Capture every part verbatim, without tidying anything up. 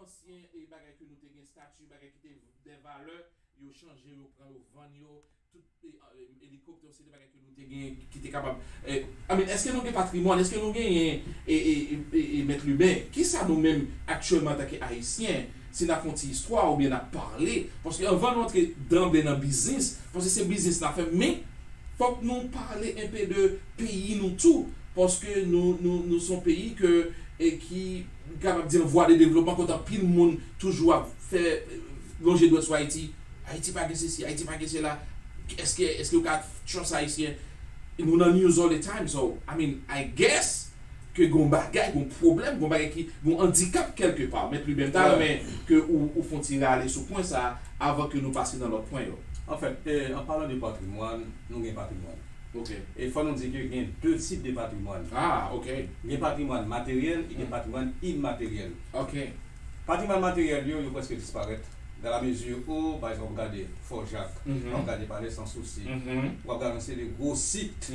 ansyen e bagay ke nou te gen, stati, bagay ki te de valè, yo chanje, yo pran, yo vann yo. Tout e, e, elikoptè, se de bagay ke nou te gen, ki te kapab. E, I mean, èske nou gen patrimwàn? Èske nou genyen e, e, e, e, e Mèt Liben? Kisa nou menm aktyèlman antanke Ayisyen, si n ap fè yon ti istwa oubyen n ap pale? Paske anvan nou antre danble nan biznis, paske se biznis n ap fè, men fòk nou pale enpe de peyi nou tou, paske nou, nou, nou se yon peyi ke, e ki kapab di an vwa de devlopman, kote anpil moun toujou ap fè, e, lonje dwèt sou Ayiti. Ayiti pa gen sesi, Ayiti pa gen sela. Èske, èske ou ka trust Ayisyen? Nou nan news all the time, so, I mean, I guess ke gon bagay, gon pwoblèm, gon bagay ki, gon andikap kèlke pa. Mèt Liben, m ta renmen ke ou, ou fè yon ti rale sou pwen sa a avan ke nou pase nan lòt pwen yo. Anfèt, e, an palan de patrimwàn, nou gen patrimwàn. Ok. E fò nou di ke gen de tip de patrimwàn. Ah, ok. Gen patrimwàn materyèl e gen patrimwàn imateryèl. Ok. Patrimwàn materyèl yo, yo prèske disparèt. Dans la mesure où, pa egzanp, w ap gade Fò Jak, w ap gade Palè Sans Souci, w ap gade yon seri de gwo sit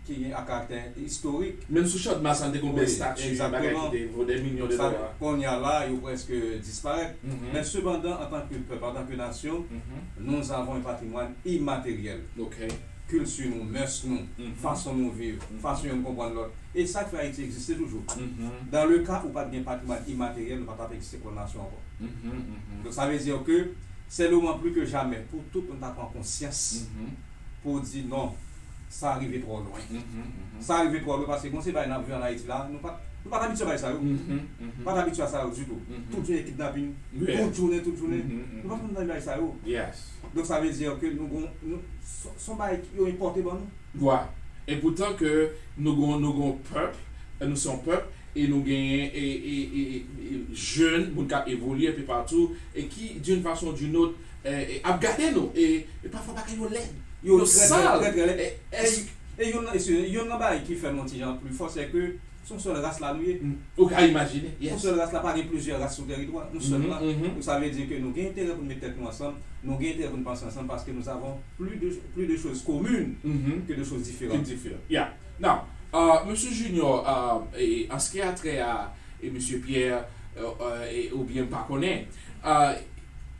ki gen a karaktè istorik. Menm sou Chandmas, sa te gon bèl stati bagay ki te vo de milyon de dola. Kounye a la, yo prèske disparèt. Men sepandan, antanke pèp, antanke nasyon, nous avons un patrimoine immatériel. Kilti nou, mès nou, fason nou viv, fason youn konprann lòt. E sa k fè Ayiti egziste toujou. Dans le cas ou pa t gen patrimwàn imateryèl, nou pa t ap egziste kòm nasyon ankò. Donk, sa vle di ke c'est le moment plus que jamais pou tout moun ta pran konsyans, pou di non, sa rive twò lwen. Sa rive twò lwen paske gon se bagay n ap viv ann Ayiti la, nou pa, nou pa t abitye a bagay sa yo. Nou pa t abitye a sa yo ditou. Tout jounen kidnaping, tout jounen, tout jounen. Nou pa t konn bagay sa yo. Donk, sa vle di ke nou gon, nou, se, se yon bagay ki yo enpòte ban nou. Wi. E poutan ke nou gon, nou gon pèp, nou se yon pèp, e nou genyen e, e, e, e, jèn, moun k ap evolye enpe patou, e ki, d'une façon ou d'une autre, e, e, ap gade nou, e, e pafwa bagay yo lèd, yo sal. E, e, e youn nan, e, youn nan bagay ki fè nou yon ti jan pli fò, se ke se yon sèl ras la nou ye. Ou ka imajine, yes. Yon sèl ras la, pa gen plizyè ras sou teritwa, nou sèl la. Donk, sa vle di ke nou gen enterè pou n met tèt nou ansanm, nou gen enterè pou n panse ansanm, paske nous avons plus de, plus de choses communes que de choses différentes. Ki diferan. Yeah. Now, uh, Mesye Junior, uh, e, an se ki a trè a, e, Mesye Pierre, uh, uh, e, oubyen m pa konnen, uh,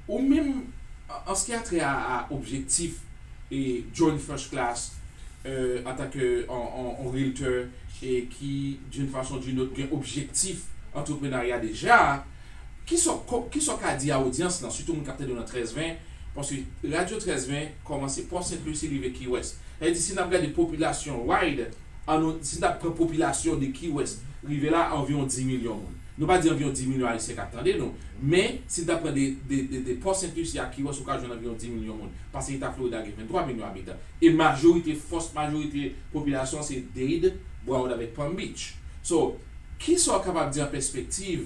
ou menm, an se ki a trè a, a objektif e join First Class, euh, antanke on, on, on realtor e ki, d'une façon ou d'une autre, gen objektif antreprenarya deja, kisa w ko-, kisa w ka di a odyans lan, sitou moun k ap tande w nan trèz ven, paske radyo trèz ven kòmanse Port Saint Lucie rive Key West. Sa vle di, si n ap gade popilasyon wide, an nou, si n ap pran popilasyon de Key West, rive la anviwon dis milyon moun. Nou pa di anviwon dis milyon Ayisyen k ap tande nou, men si n ta pran de, de, de, de Port Saint Lucie a Key West, ou ka jwenn anviwon dis milyon moun. Paske Eta Florida gen venntwa milyon abitan. E majorite, fòs majorite popilasyon se Dade, Broward avèk Palm Beach. So, kisa w kapab di an pèspektiv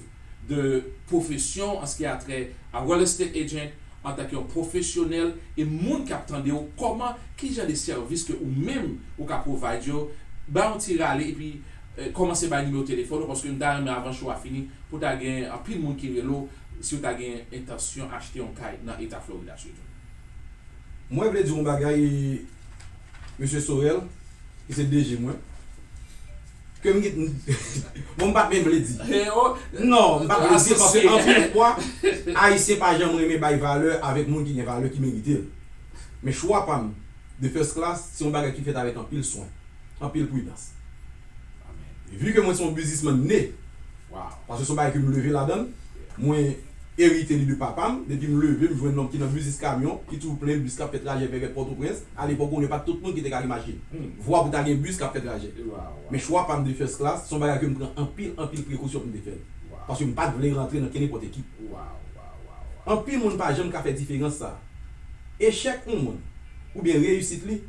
de pwofesyon an se ki a trè a real estate agent, antanke yon pwofesyonèl, e moun k ap tande w, kòman, ki jan de sèvis ke ou menm ou ka provide yo, bay yon ti rale, epi, eh, kòmanse bay nimewo telefòn ou, paske m ta renmen avan show a fini, pou ta gen anpil moun ki rele w, si w ta gen entansyon achte yon kay nan Eta Florida sitou. Mwen vle di yon bagay, Mesye Sorel, ki se D G mwen, ke m gen, bon, m pa t menm vle di. Non, m pa t vle di, paske anpil fwa, Ayisyen pa janm renmen bay valè avèk moun ki gen valè, ki merite l. Men chwa pa m de First Class, se yon bagay ki fèt avèk anpil swen, anpil pridans. Vu ke mwen se yon biznismann ne, paske se yon bagay ke m leve ladan l, mwen erite li de papa m, depi m leve, m jwenn nonm ki nan biznis kamyon, ki toujou plen bis k ap fè trajè vè, vè Pòtoprens. Alepòk, ou konnen pa t tout moun ki te ka gen machin. Vwa pou ta gen bis k ap fè trajè. Men chwa pa m de First Class, se yon bagay ke m pran anpil, anpil prekosyon pou m te fè l. Paske m pa t vle rantre nan kenenpòt ekip. Anpil moun pa janm ka fè diferans sa. Echèk yon moun, oubyen reyisit li,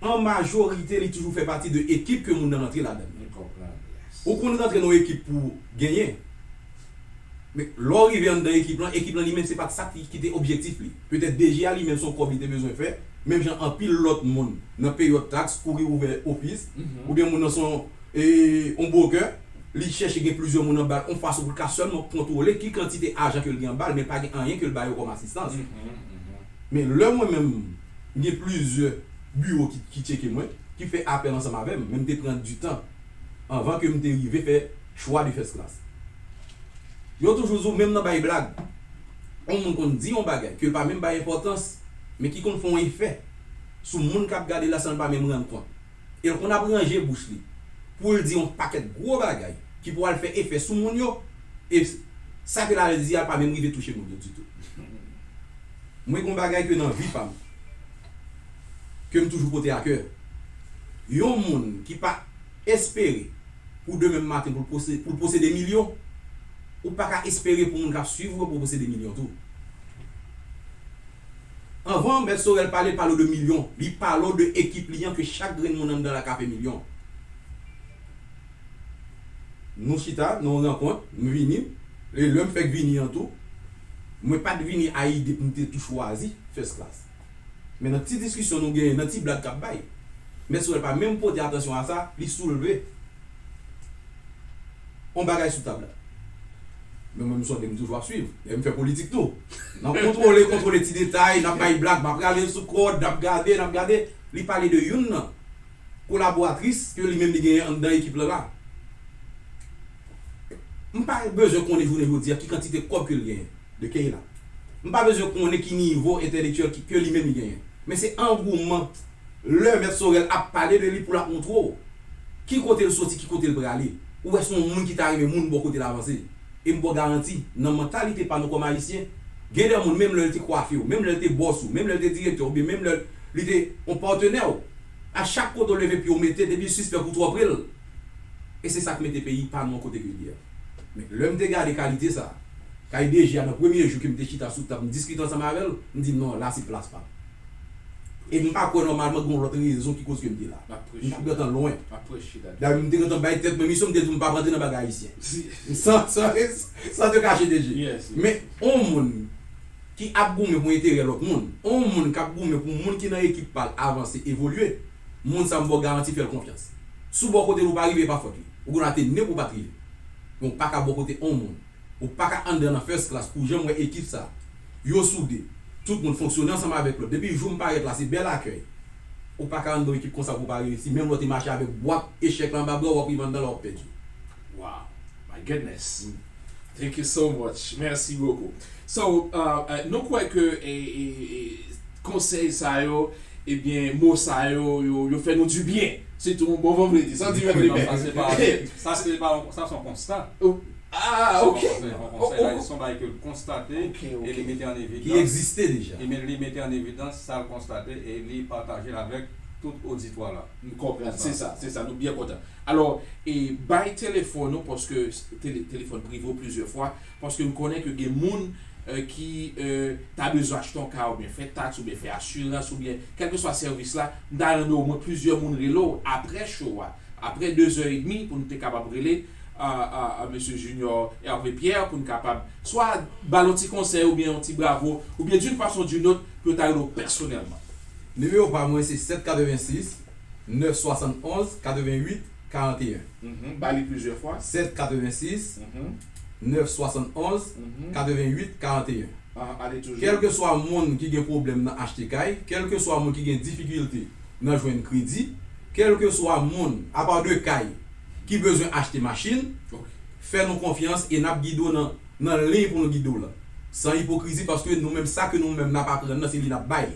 an majorite, li toujou fè pati de ekip ke moun nan rantre ladan l. Ou konn rantre nan yon ekip pou genyen. Men lè w rive anndan ekip lan, ekip lan li menm se pa t sa ki, ki te objektif li. Petèt D G a li menm se yon kòb li te bezwen fè, menm jan anpil lòt moun nan peryòd taks kouri ouvè ofis, oubyen moun nan se yon, e, yon brokè, li chèche gen plizyè moun anba l, yon fason pou l ka sèlman kontwole ki kantite ajan ke l gen anba l, men pa gen anyen ke l ba yo kòm asistans. Men lè mwen menm, m gen plizyè biwo ki, ki tcheke mwen, ki fè apèl ansanm avè m, men m te pran di tan anvan ke m te rive fè chwa de First Class. Yo toujou di w, menm nan bay blag, yon moun konn di yon bagay ke l pa menm bay enpòtans, men ki konn fè yon efè sou moun k ap gade la san l pa menm rann kont. E l konn ap ranje bouch li pou l di yon pakèt gwo bagay ki pou al fè efè sou moun yo, e sa ke l al di a pa menm rive touche moun yo ditou. Mwen gen yon bagay ke nan vi pa m, ke m toujou pote a kè. Yon moun ki pa espere pou demen maten pou l pose-, pou l posede milyon, ou pa ka espere pou moun k ap swiv ou yo pou posede milyon tou. Anvan Mèt Sorel pale, pale w de milyon, li pale w de ekip li an ke chak grenn moun anndan la ka fè milyon. Nou chita, nan yon rankont, m vini, e lè m fèk vini an tou, mwen pa t vini a ide pou m te tou chwazi First Class. Men nan ti diskisyon nou genyen, nan ti blag k ap bay, Mèt Sorel pa menm pote atansyon a sa, li soulve yon bagay sou tab la. Men mwen, m sonde m toujou ap swiv, e m fè politik tou. Nan kontwole, kontwole ti detay, n ap bay blag, m ap rale sou kòd, n ap gade, n ap gade. Li pale de youn nan kolaboratris ke li menm li genyen anndan ekip lan la. M pa bezwen konnen jounen jodi a ki kantite kòb ke l genyen, de Keyla. M pa bezwen konnen ki nivo entèlektyèl ki, ke li menm li genyen. Men se angouman lè Mèt Sorel ap pale de li pou l ap montre w ki kote l soti, ki kote l prale. Ou wè se yon moun ki ta renmen moun bò kote l avanse. E m ba w garanti, nan mantalite pa nou kòm Ayisyen, gen de moun, menm lè l te kwafe w, menm lè l te bòs ou, menm lè l te direktè w, oubyen menm lè li te yon patnè w, a chak kote w leve pye w mete, depi l sispèk ou twò pre l. E se sa k mete peyi pa nou an kote ke l ye a. Men lè m te gade kalite sa, kay D G a nan premye jou ke m te chita sou tab, m diskite ansanm avè l, m di, "Non, la se plas pa m." E m pa kwè nòmalman gen yon lòt rezon ki koz ke m te la. M t ap gentan lwen. Dayè, m te gentan bay tèt mwen misyon, m te di m p ap rantre nan bagay ayisyen. San, san, san te kache D G. Men, yon moun ki ap goumen pou enterè lòt moun, yon moun k ap goumen pou moun ki nan ekip pa l avanse, evolye, moun sa m ba w garanti fè l konfyans. Si w bò kote l ou pa rive, e pa fòt li. Ou gen dwa te nen pou w pa t rive. Men w pa ka bò kote yon moun. Ou pa ka anndan nan First Class pou w janm wè ekip sa. Yo soude. Tout moun fonksyone ansanm avèk lòt. Depi jou m parèt la, se bèl akèy. Ou pa ka anndan yon ekip konsa pou w pa reyisi. Menm lè w te mache avèk bwat echèk la anba bra w, w ap rive anndan la, w ap pèdi. Wow. My goodness. Thank you so much. Merci beaucoup. So, uh, uh, nou kwè ke, e, e, e, konsèy sa yo, ebyen, mo sa yo, yo, yo fè nou di byen. Sitou bon vandredi. Sa di vandredi. Non, sa se pa, sa se pa, sa se yon konsta. Ah, ok. Se yon konsèy, se yon konsèy la, se yon bagay ke l konstate e li mete an evidans. Ki egziste deja. E men li mete an evidans sa l konstate e li pataje l avèk tout oditwa la. M konprann, se sa, se sa, nou byen kontan. Alò, e bay telefòn ou, paske tele-, telefòn prive w plizyè fwa, paske m konnen ke gen moun, e, ki, e, ta bezwen achte yon ka, oubyen fè taks, oubyen fè asirans, oubyen kèlkeswa sèvis la, m ta renmen omwen plizyè moun rele w apre show a. Apre de zè edmi pou nou te kapab rele a, a, a mesye Junior Hervé Pierre pou n kapab swa ba l yon ti konsèy oubyen yon ti bravo, oubyen d'une façon d'une autre pou yo ta rele w pèsonèlman. Nimewo pa mwen se sèt katrevensis, nèf swasannonz, katrevenwit, karanteyen. Mhm, ba li plizyè fwa. Sèt katrevensis, nèf swasannonz, katrevenwit, karanteyen. Ah, ale toujou. Kèlkeswa moun ki gen pwoblèm nan achte kay, kèlkeswa moun ki gen difikilte nan jwenn kredi, kèlkeswa moun, apa de kay, ki bezwen achte machin, fè nou konfyans e n ap gide w nan, nan liy pou nou gide w la. San ipokrizi, paske nou menm, sa ke nou menm n ap aprann nan, se li n ap bay.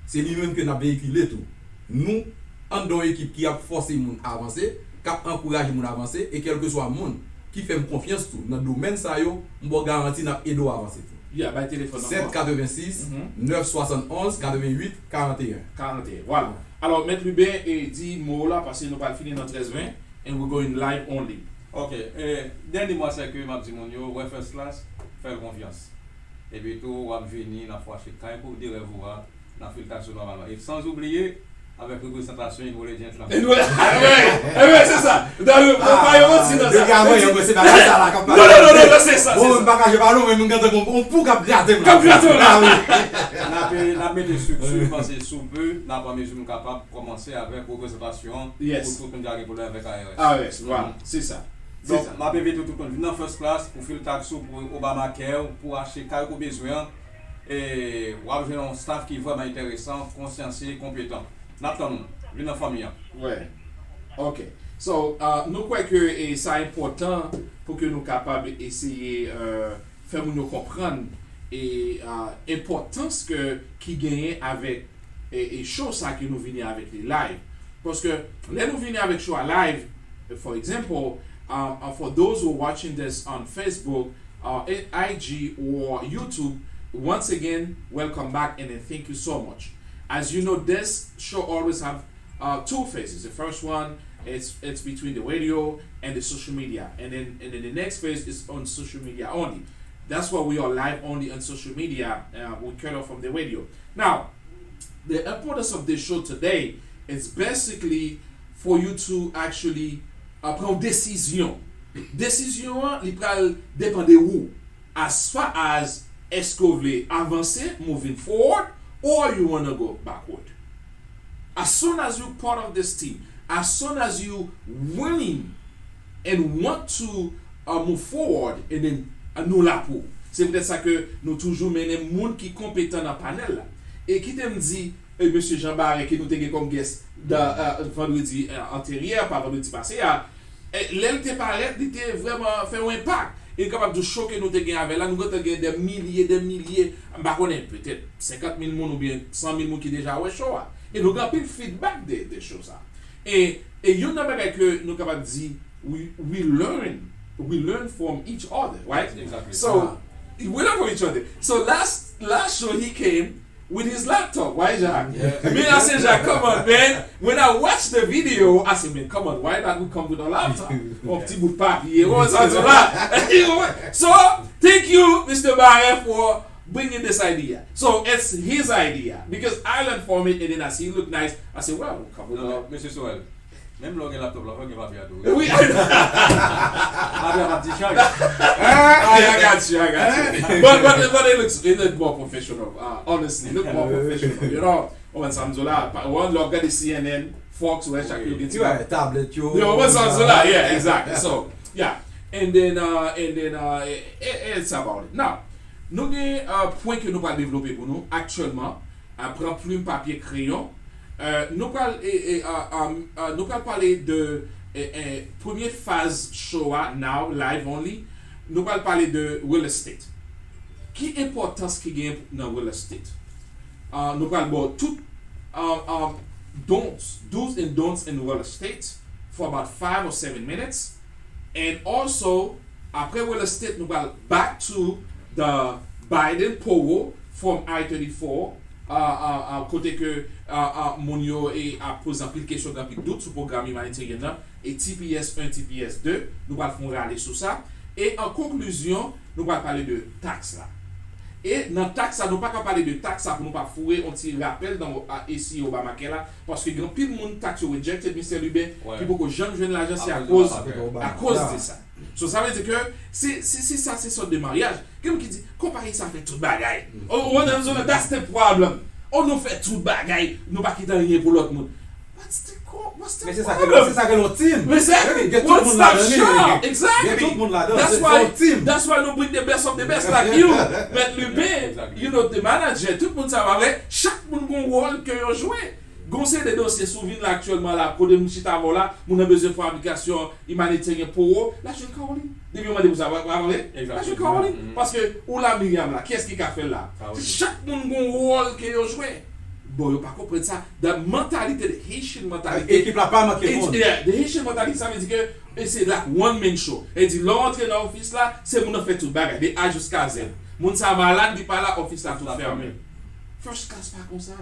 Se li menm ke n ap veyikile tou. Nou anndan yon ekip ki ap fòse moun avanse, k ap ankouraje moun avanse, e kèlkeswa moun ki fè m konfyans tou nan domèn sa yo, m ba w garanti n ap ede w avanse tou. Ya, bay telefòn nan. Sèt katrevensis, nèf swasannonz, katrevenwit, karanteyen. Karanteyen, vwala. Alò, Mèt Liben, e, di mo w la, paske nou pral fini nan trèz ven, and we're going live only. Ok, e, dènye mo a se ke m ap di moun yo, wè First Class, fè l konfyans. Epi tou, w ap vini, n ap fè w achte kay pou de rèv ou a, n ap fil taks ou nòmalman. E sans oubliye, avèk reprezantasyon Intelligent lan. Enben, enben, se sa. Dayè, mwen pa yon manti nan sa. Depi avan, yo, se bagay sa la k ap pase. Non, non, non, non, non, se sa, se sa. Bon, m pa kache pa nou, men m gentan gon, on pou k ap grate m la. K ap grate m la. Ah, wi. N ap, n ap mete estrikti, m panse sou pe, n ap an mezi nou kapab kòmanse avèk reprezantasyon pou tout moun ki gen pwoblèm avèk I R S. I R S, vwala, se sa. Donk, m ap envite tout moun vin nan First Class pou fil taks ou, pou Obamacare, pou achte kay ke w bezwen an. E w ap jwenn yon staff ki vrèman enteresan, konsyanse, konpetan. N ap tann ou. Vin nan fanmi an. Wè. Ok. So, uh, nou kwè ke e, sa enpòtan pou ke nou kapab eseye uh, fè moun yo konprann e uh, enpòtans ke ki genyen avèk e, e show sa ke nou vini avèk li live. Paske lè nou vini avèk show a live, for example, um, uh, for those who are watching this on Facebook, uh, I G or YouTube, once again, welcome back and then thank you so much. As you know, this show always have uh, two phases. The first one, it's it's between the radio and the social media, and then and then the next phase is on social media only. That's why we are live only on social media. Uh, we cut off from the radio. Now, the importance of this show today is basically for you to actually uh, pran yon desizyon. Desizyon an, li pral depann de ou. As far as èske w vle avanse, moving forward, or you wanna go backward. As soon as you part of this team, as soon as you willing and want to uh, move forward, and then uh, nou la pou. Se poutèt sa ke nou toujou mennen moun ki konpetan nan panèl la. E kite m di, e, mesye Jean Barret ke nou te gen kòm guest dan, uh, vandredi uh, anteryè, pa vandredi pase a, e, lè l te parèt, li te vrèman fè yon enpak. E m kapab di w show ke nou te gen avè l la, nou gentan gen dè milye, dè milye, m pa konnen, petèt senkant mil moun oubyen san mil moun ki deja wè show a. E nou gen anpil feedback de, de show sa. E, e youn nan bagay ke nou kapab di, we, we learn, we learn from each other, right? Exactly. So, we learn from each other. So last, last show he came with his laptop, right, Jacques? Yeah. Me, I said, Jacques, come on, man. When I watch the video, I said, man, come on, why not we come with a laptop? Yon ti bout papye, what's up, so, thank you, Mister Barret, for bringing this idea. So, it's his idea. Because I learned from it, and then I see it look nice. I said, well, come with Non, a non, mesye Sorel. Menm lè w gen laptop la, fò w gen papye a tou. Oui. Papye a pa t discharge. I, I got you, I got you. But, but, but it looks, it look more professional. Uh, honestly, look more professional. You know, when Samzola, when log at the C N N, Fox, where Shaq, you get Ti wè, tablet yo. Yo, what's up, Zola? Yeah, exactly. So, yeah. And then, uh, and then, uh, it, it, it's about it. Now, nou gen uh, pwen ke nou pral devlope pou nou aktyèlman. Uh, pran plim, papye, kreyon. Uh, nou pral e, e, uh, um, uh, nou pral pale de e, e, premye faz show a, now, live only. Nou pral pale de real estate. Ki enpòtans ki gen nan real estate? Uh, nou pral ba w tout uh, um, don'ts, do's and don'ts in real estate for about five or seven minutes. And also, apre real estate, nou pral back to the Biden Poro from I thirty-four, uh, uh, uh, kote ke uh, uh, moun yo e ap poze anpil kesyon, gen anpil dout sou pwogram imanitèryen nan, e T P S un, T P S deux, nou pral fè yon rale sou sa. E an konklizyon, nou pral pale de taks la. E nan taks la, nou pa ka pale de taks la pou nou pa foure yon ti rapèl nan esi Obamacare la, paske gen anpil moun taks yo rejected, Mistè Lubin, Ouais. ki poko janm jwenn lajan, se Akoz akoz, Obamacare. Obama. akoz Yeah. de sa. So, sa vle di ke se, se, se sa, se sòt de maryaj. Gen moun ki di, konpayi sa fè tout bagay. Oh, oh, that's the problem. Oh, nou fè tout bagay, nou pa kite anyen pou lòt moun. What's the, co- what's the Men se sa ke problem? Se sa ke yon team. Exactly. Gen tout One moun stop ladan li. Shop. Exactly. Gen tout moun ladan. That's Se why, yon team. That's why nou bring the best of the best like you, Mèt Lubin, Exactly. You know, the manager, tout moun sa va vle, chak moun gon wòl ke yo jwe. Gon seri de dosye si w vin la aktyèlman la, kote moun chita avè w la, moun nan bezwen fè aplikasyon imanitè, gen poro, l ap jwenn Caroline. Depi yo mande pou sa, pa pa vre? L ap jwenn Caroline. Paske ou la Myriam la, kiyès ki ka fè l la? Se chak moun gon wòl ke yo jwe. Bon, yo pa konprann sa. The mentality, the Haitian mentality. Ekip la pa manke moun. Yeah, the Haitian mentality, sa vle di ke e se like one man show. E di, lè w antre nan ofis la, se moun nan fè tout bagay, de A jiska Z. Moun sa malad, li pa la, ofis la tout fèmen. First class pa konsa.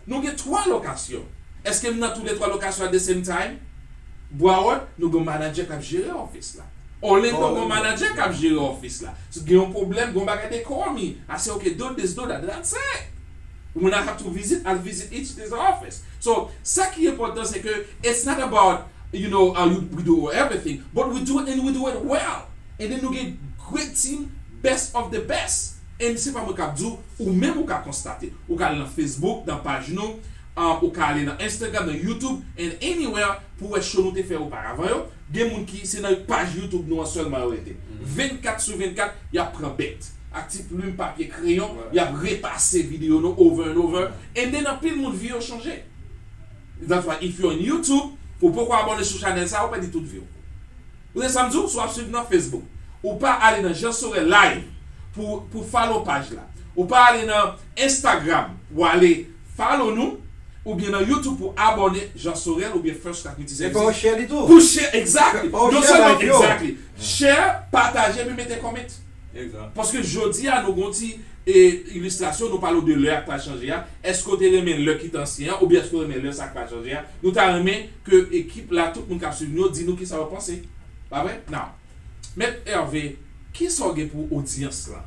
Nou gen twa lokasyon. Èske m nan tou le twa lokasyon at the same time? Broward, nou gen yon manager k ap jere ofis la. Orlando, gon manager k ap jere ofis la. Si gen yon pwoblèm, gon bagay de call me. I say, okay, do this, do that. That's it. When I have to visit, I'll visit each this office. So, sa ki enpòtan, se ke it's not about, you know, uh, you, we do everything, but we do it and we do it well. And then nou gen great team, best of the best. And se pa mwen k ap di w, ou menm ou ka konstate. Ou ka al nan Facebook, nan paj nou, uh, ou ka ale nan Instagram, nan YouTube, and anywhere pou wè show nou te fè oparavan yo. Gen moun ki se nan paj YouTube nou an sèlman yo rete. Vennkat sou vennkat, y ap pran bèt. Ak ti plim, papye, kreyon, y ap repase videyo nou over and over. And then anpil moun vi yo chanje. That's why if you're on YouTube, Ou poko abòne sou chanèl sa, ou pèdi tout vi w. Ou tande sa m di w? Si w ap swiv nan Facebook, ou pa ale nan Jean Sorel Live pou, pou follow paj la. Ou pa ale nan Instagram pou ale follow nou, oubyen nan YouTube pou abòne Jean Sorel oubyen First Class Multiservices. E fò w share li tou. Pou share, exactly. Fò w share live yo. Exactly. Share, pataje, epi mete comment. Exact. Paske jodi a, nou gon ti e, ilistrasyon, nou pale w de lè a k pral chanje a. Èske w te renmen lè ki te ansyen an, oubyen èske w renmen lè sa k pral chanje a? Nou ta renmen ke ekip la, tout moun k ap swiv nou yo, di nou kisa yo panse. Pa vre? Now, Mèt Hervé, kisa w gen pou odyans lan?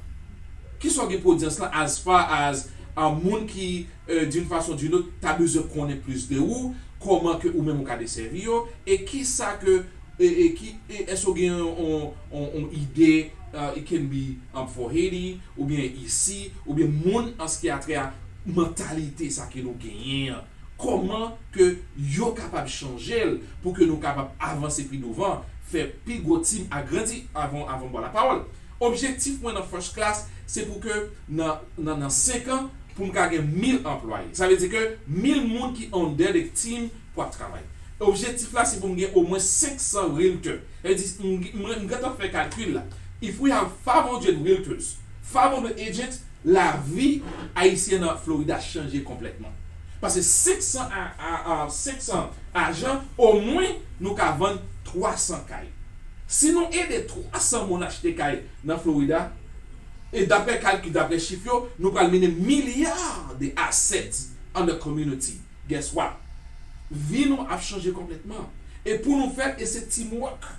Kisa w gen pou odyans lan as far as a moun ki, euh, d'une façon ou d'une autre, ta bezwen konnen plis de ou, kòman ke ou menm ou ka desèvi yo, e kisa ke, e, e ki, e èske w gen yon, yon, yon, yon ide, uh, it can be, um, for Haiti, oubyen isi, oubyen moun an se ki a trè a mantalite sa ke nou genyen an? Kòman ke yo kapab chanje l pou ke nou kapab avanse pi douvan, fè pi gwo team a grandi avan, avan bò lapawòl? Objektif mwen nan First Class, se pou ke nan, nan, nan senk an, pou m ka gen mil anplwaye. Sa vle di ke mil moun ki under the team pou ap travay. Objektif la, se pou m gen omwen senk san realtor. Sa vle di, m, m, m gentan fè kalkil la. If we have five hundred realtors, five hundred agents, lavi ayisyen nan Florida chanje konplètman. Paske senk san a, a, a, senk san ajan, omwen nou ka vann twa san kay. Si nou ede twa san moun achte kay nan Florida, e daprè kalkil, daprè chif yo, nou pral mennen milya de assets an the community. Guess what? Vi nou ap chanje konplètman. E pou nou fè l, e se teamwork.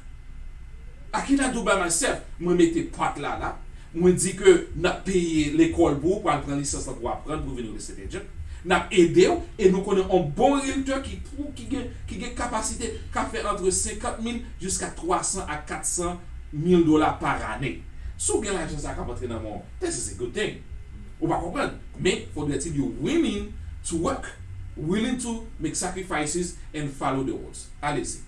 I cannot do by myself. Mwen mete part la la. Mwen di ke n ap peye lekòl pou ou, pou al pran lisans lan pou w aprann pou w vin real estate agent. N ap ede w, e nou konnen yon bon realtor ki pou, ki gen, ki gen kapasite, ka fè antre senkant mil jiska twa san a kat san mil dola pa ane. Si w gen lajan sa k ap antre nan men w, this is a good thing. Ou pa konprann? Men, faudrait-il you willing to work, willing to make sacrifices and follow the rules. Allez-y.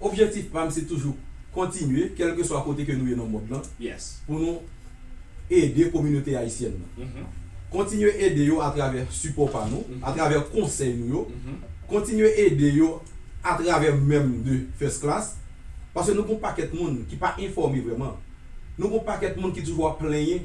Objektif pa m se toujou kontinye, kèlkeswa kote ke nou ye nan mond lan, Yes. pou nou ede kominote ayisyèn nan. Mhm. Kontinye ede yo atravè sipò pa nou, Mhm. atravè konsèy nou yo, Mhm. kontinye ede yo atravè menm de First Class, paske nou gon pakèt moun ki pa enfòme vrèman. Nou gon pakèt moun ki toujou ap plenyen,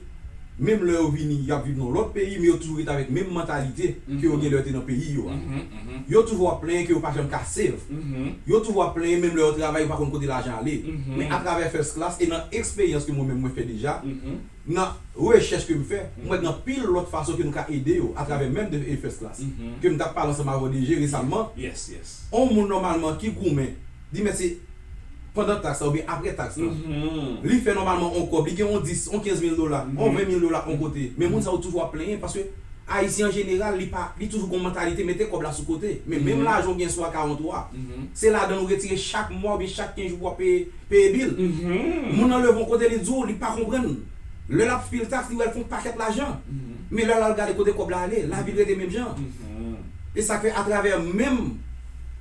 menm lè yo vini, y ap viv nan lòt peyi, men yo toujou rete avèk menm mantalite ke yo Mhm. gen lè yo te nan peyi yo a. Mhm, mhm. Yo toujou ap plenyen ke yo pa janm ka save. Mhm. Yo toujou ap plenyen, menm lè yo travay, yo pa konn kote lajan ale. Mhm. Men atravè First Class e nan eksperyans ke mwen menm mwen fè deja, Mhm. nan rechèch ke m fè, Mhm. mwen gen anpil lòt fason ke nou ka ede yo atravè menm de e First Class. Mhm. Ke m t ap pale ansanm avè D J resamman. Yes, yes. On moun nòmalman ki goumen, li mèt se pandan taks la oubyen apre taks la. Mhm. Li fè nòmalman on kòb, li gen on dis, on kenz mil dola, on Mhm. ven mil dola on kote. Men moun sa yo toujou ap plenyen paske Ayisyen an jeneral, li pa, li toujou gon mantalite mete kòb la sou kote. Men menm Mhm. lajan w gen sou akawont ou a, Mhm. se ladan l ou retire chak mwa oubyen chak kenz jou pou w ap peye, peye bil. Mhm. Moun nan leve on kote, li di w, li pa konprann. Lè l ap fil taks, li wè l fè on pakèt lajan. Mhm. Men lè l al gade kote kòb la ale, lavi l rete menm jan. Mhm. E sa k fè atravè menm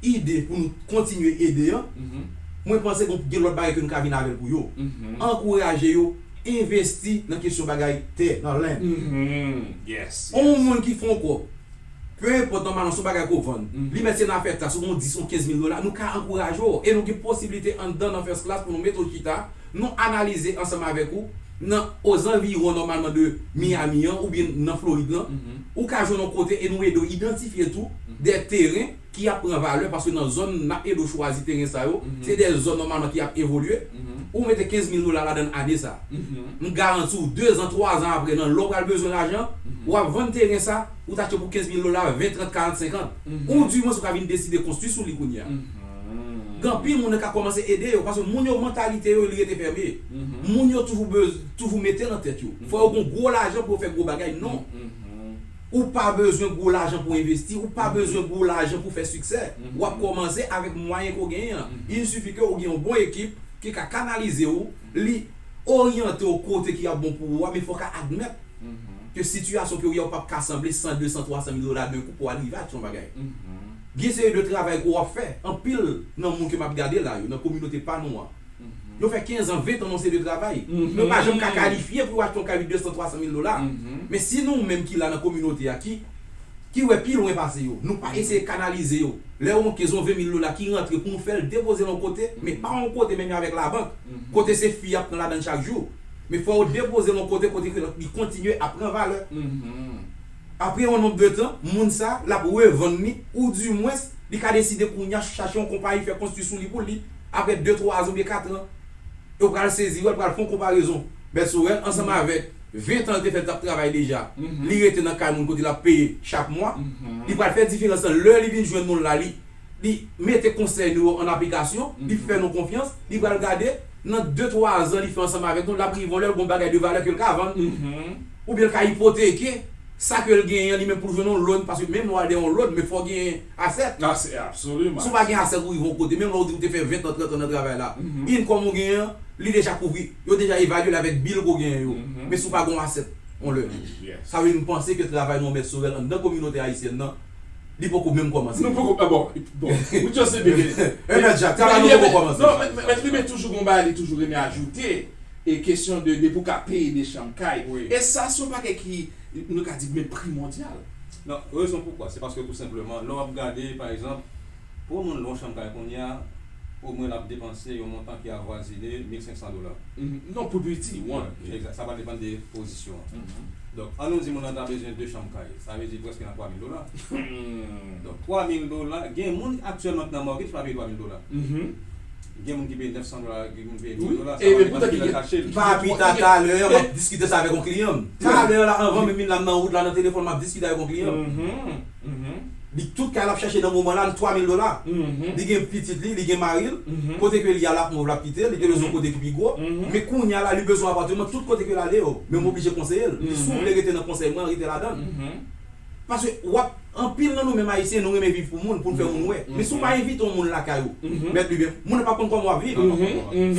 ide pou nou kontinye ede an, Mhm. mwen panse gon gen lòt bagay ke nou ka vin avè l pou yo. Mhm. Ankouraje yo envesti nan kesyon bagay tè, nan land. Mhm. Yes, On yes. moun ki fè on kòb, pe enpòt nòmalman se on bagay ke w vann, Mhm. li mèt se nan afè taks, ou gon dis, on kenz mil dola, nou ka ankouraje w. E nou gen posiblite anndan nan First Class pou nou mete w chita, nou analize ansanm avèk ou, nan ozanviwon nòmalman de Miami an, oubyen nan Florid lan, Mhm. ou ka jwenn yon kote e nou ede w idantifye tou Mhm. de teren ki ap pran valè, paske nan zòn n ap ede w chwazi teren sa yo, Mhm. se de zòn nòmalman ki ap evolye, Mhm. ou mete kenz mil dola ladan l ane sa. Mhm. M garanti w, dezan, twazan apre, nan lè w pral bezwen lajan, Mhm. w ap vann teren sa, ou t achte pou kenz mil dola, ven, trant, karant, senkant. Mhm. Ou dimwens ou ka vin deside konstwi sou li kounye a. Mhm. Gen anpil moun nan ka kòmanse ede yo, paske moun yo mantalite yo, li rete fèmen. Mhm. Moun yo toujou bez-, toujou mete nan tèt yo. Mhm. Fò yo gon gwo lajan pou yo fè gwo bagay, non. Mhm. Ou pa bezwen gwo lajan pou envesti, ou pa Mhm. bezwen gwo lajan pou fè siksè. Mhm. W ap kòmanse avèk mwayen ke w genyen an. Mhm. Il suffit ke w gen yon bon ekip ki ka kanalize w, li oryante w kote ki ap bon pou ou a, men fò w ka admèt Mhm. ke sitiyasyon ke w ye a, ou p ap ka sanble san, de san, twa san mil dola de kou pou w al rive achte yon bagay. Mhm. Gen seri de travay ke w ap fè. Anpil nan moun ke m ap gade la yo, nan kominote pa nou an, Mhm. yo fè kenz an, ven tan nan yon seri de travay. Mhm. Yo pa janm ka kalifye pou yo achte yon kay de san, twa san mil dola. Mhm. Men si nou menm ki la nan kominote a, ki ki wè pi lwen pase yo. Nou pa eseye kanalize yo. Lè yon kenz, yon ven mil dola ki rantre pou nou fè l depoze l yon kote, men pa yon kote menm jan avèk labank, kote se fi ap pran ladann chak jou. Men fò yo depoze l yon kote, kote ke li kontinye ap pran valè. Apre yon nonb de tan, moun sa, l ap revann li, oudimwens, li ka deside kounye a chache yon konpayi, fè konstwi sou li pou li, apre de, twa zan oubyen kat an. Yo pral sezi, yo pral fè yon konparezon. Bèt Sorèl, ansanm avèk ven tan l te fè l t ap travay deja, li rete nan kay moun kote l ap peye chak mwa, li pral fè diferans lan lè li vin jwenn nou la, li, li mete konsèy nou yo an aplikasyon, li fè nou konfyans, li pral gade, nan de, twa zan li fè ansanm avèk nou, l ap rive yon lè l gon bagay de valè ke l ka vann. Oubyen l ka ipoteke sa ke l genyen an li menm pou l jwenn yon loan, paske menm lè w al dèyè yon loan, men fò w genyen asèt. Si w pa gen asèt, ou rive yon kote, menm lè w di w te fè ven tan, trant an nan travay la, income ou genyen an, li deja kouvri, yo deja evalye l avèk bill ke w genyen yo. Men si w pa gen yon asèt, yon loan. Sa vle di m panse ke travay nou an Bèt Sorèl anndan kominote ayisyèn nan, li poko menm kòmanse. Nou poko, ah, bon, bon, we just the beginning. Ebyen, Jack, travay nou poko kòmanse. Non, men, men, men li men toujou gon bagay, li toujou renmen ajoute, e kesyon de, de pou ka peye de chanm kay. E sa, se yon bagay ki, nou ka di, men primondyal. Non, rezon poukwa, se paske tou senpleman, lè w ap gade, pa egzanp, pou yon moun lwe yon chanm kay kounye a, omwen l ap depanse yon montan ki avwazine mil senk san dola. Non, pou piti, wi. Egzak, sa va depann de pozisyon an. Donk, an nou di moun nan ta bezwen de chanm kay, sa vle di prèske nan twa mil dola. Donk, twa mil dola, gen moun aktyèlman ki nan mortgage pa peye twa mil dola. Gen moun ki peye nèf san dola, gen moun ki peye mil dola, sa va depann kilè l kache l. Pa pita talè, m ap diskite sa avèk yon kliyan m. Talè la, anvan menm vin la, m nan wout la, nan telefòn, m ap diskite avèk yon kliyan m. Li tout kay l ap chache nan moman la, twa mil dola. Li gen pitit li, li gen mari l, kote ke li a l ap move, l ap kite, li te bezwen yon kote ki pi gwo. Men kounye a la, li bezwen apatman tout kote ke l ale yo. Men m oblije konseye l. M di, si w vle rete nan konsèy mwen, rete ladan l. Paske w ap, anpil nan nou menm Ayisyen, nou renmen viv pou moun, pou n fè moun wè. Men si w pa envite yon moun lakay ou, mèt li byen, moun nan p ap konn kòman w ap viv.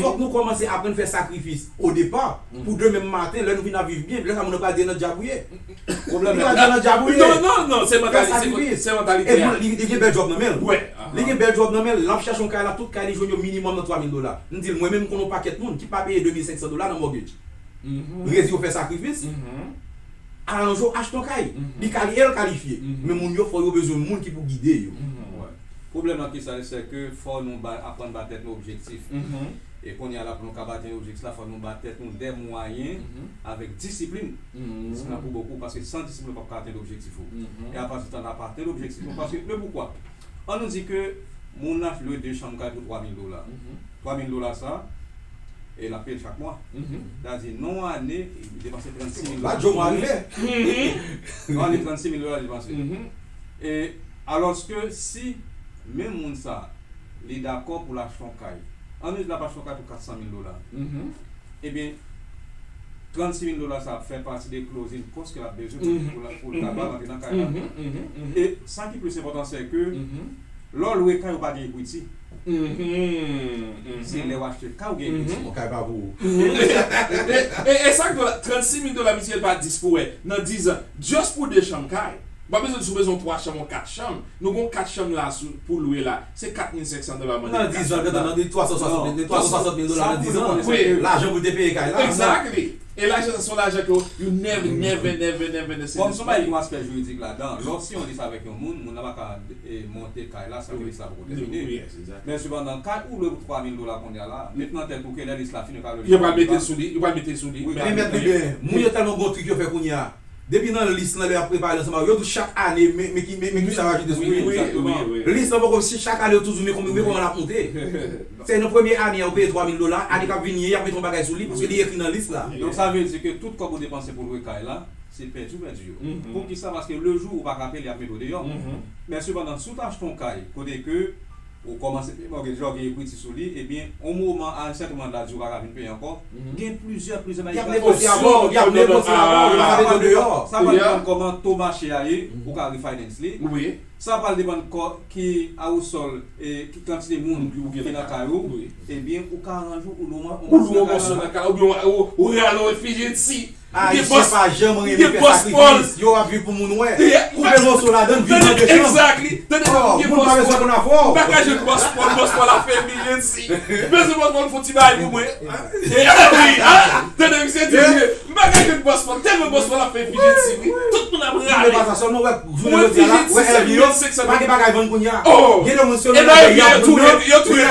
Fòk nou kòmanse aprann fè sakrifis o depa, pou demen maten, lè nou vin ap viv byen, lè sa moun nan pral di nan dyab ou ye. Li pral di nan dyab ou ye. Non, non, non, se mantalite, se mantalite a. E li, li gen bèl djòb nan men l. Li gen bèl djòb nan men l, l ap chache yon kay la, tout kay li jwenn yo minimòm nan twa mil dola. M di l, mwen menm, m konn yon pakèt moun ki pa peye de mil senk san dola nan mortgage. Rezi yo fè sakrifis. Aranje w achte yon kay. Li kali-, e l kalifye. Men moun yo, fò yo bezwen moun ki pou gide yo. Pwoblèm nan ki sa, se ke fò nou ba, aprann ba tèt nou objektif. E kounye a la, pou nou ka atenn objektif la, fò nou ba tèt nou de mwayen avèk disiplin. Disiplin la pou bokou, paske san disiplin, ou p ap ka atenn objektif ou. E apati tan la, pa atenn objektif ou. Paske, le poukwa? An nou di ke moun nan lwe de chanm kay pou twa mil dola. Twa mil dola sa, e l ap peye l chak mwa. Sa di, nan yon ane, li depanse trannsis mil dola. Yon ane, trannsis mil dola li depanse. E alòske si menm moun sa, li dakò pou l achte yon kay, an nou di l ap achte yon kay pou kat san mil dola. Ebyen, trannsis mil dola sa ap fè pati de closing cost ke l ap bezwen pou, pou l, pou l kapab antre nan kay la. E sa ki plis enpòtan, se ke lè w lwe kay, ou pa gen ekwiti. Se lè w achte kay ou gen ekwiti. Yon kay pa pou ou. E, e, e sa k dola, trannsis mil dola, misye pa dis pou wè. Nan diz an, just pou de chanm kay. M pa bezwen di si w bezwen yon twa chanm, yon kat chanm. Nou gon kat chanm la sou, pou lwe la. Se kat mil senk san dola mande. Nan diz an, gentan nan twa san swasant mil, twa san swasant mil dola nan diz an. Wi. Lajan pou te peye kay la. Exactly. E lajan sa, se yon lajan ke you never, never, never, never, never. Kòm se yon bagay ki gen aspè jiridik ladan, lè w siyen yon lis avèk yon moun, moun nan pa ka, e, monte kay la san ke lis la poko tèmine. Men sepandan, kay ou lwe pou twa mil dola kounye a la, met nan tèt ou ke lè lis la fini, yo pral mete sou li, yo pral mete sou li. Men mèt li byen, moun yo tèlman gon trik yo fè kounye a. Depi nan lis lan, lè y ap prepare l ansanm avè w, yo di w chak ane, men, men ki, men, men ki sa yo ajoute sou li. Lis lan poko, si chak ane yo toujou, men konbyen, men kòman l ap monte. Se nan premye ane a, ou peye twa mil dola, ane k ap vini an, y ap mete yon bagay sou li, paske li ekri nan lis la. Donk, sa vle di ke tout kòb ou depanse pou lwe kay la, se pèdi ou pèdi yo. Poukisa? Paske le jou ou pa ka peye, y ap mete w deyò. Men sepandan, si w ta achte yon kay, kote ke ou kòmanse peye mortgage la, ou gen ekwiti sou li, ebyen, yon moman, a yon sèten moman, l a di ou pa ka vin peye ankò. Gen plizyè, plizyè bagay ki ka fèt. Y ap negosye avè w, y ap negosye avè w, yo pa ka mete w deyò. Sa va depann kòman to mache a ye, ou ka refinance li. Sa pral depann kò, ki awousòl, e, ki kantite moun ki nan kay ou, ebyen, ou ka aranje w, ou lwe yon mòso nan kay la, oubyen ou, ou rale yon refrigerator. Ayisyen pa janm renmen fè sakrifis. Yo ap viv pou moun wè. Koupe moso ladan, viv nan desann. Exactly. Tande, oh, moun pa bezwen konn afè w. M pa ka jwenn bòs Paul, bòs Paul ap fè efijensi. M bezwen bòs Paul fè yon ti bagay pou mwen. E, ah, wi, ah, tande, misye di, m pa ka jwenn bòs Paul, tèlman bòs Paul ap fè efijensi, wi. Tout moun ap rale. Mwen fizye mil senk san dola. Pa gen bagay vann kounye a. Oh. Gen de moun se yo tou ret, yo tou ret.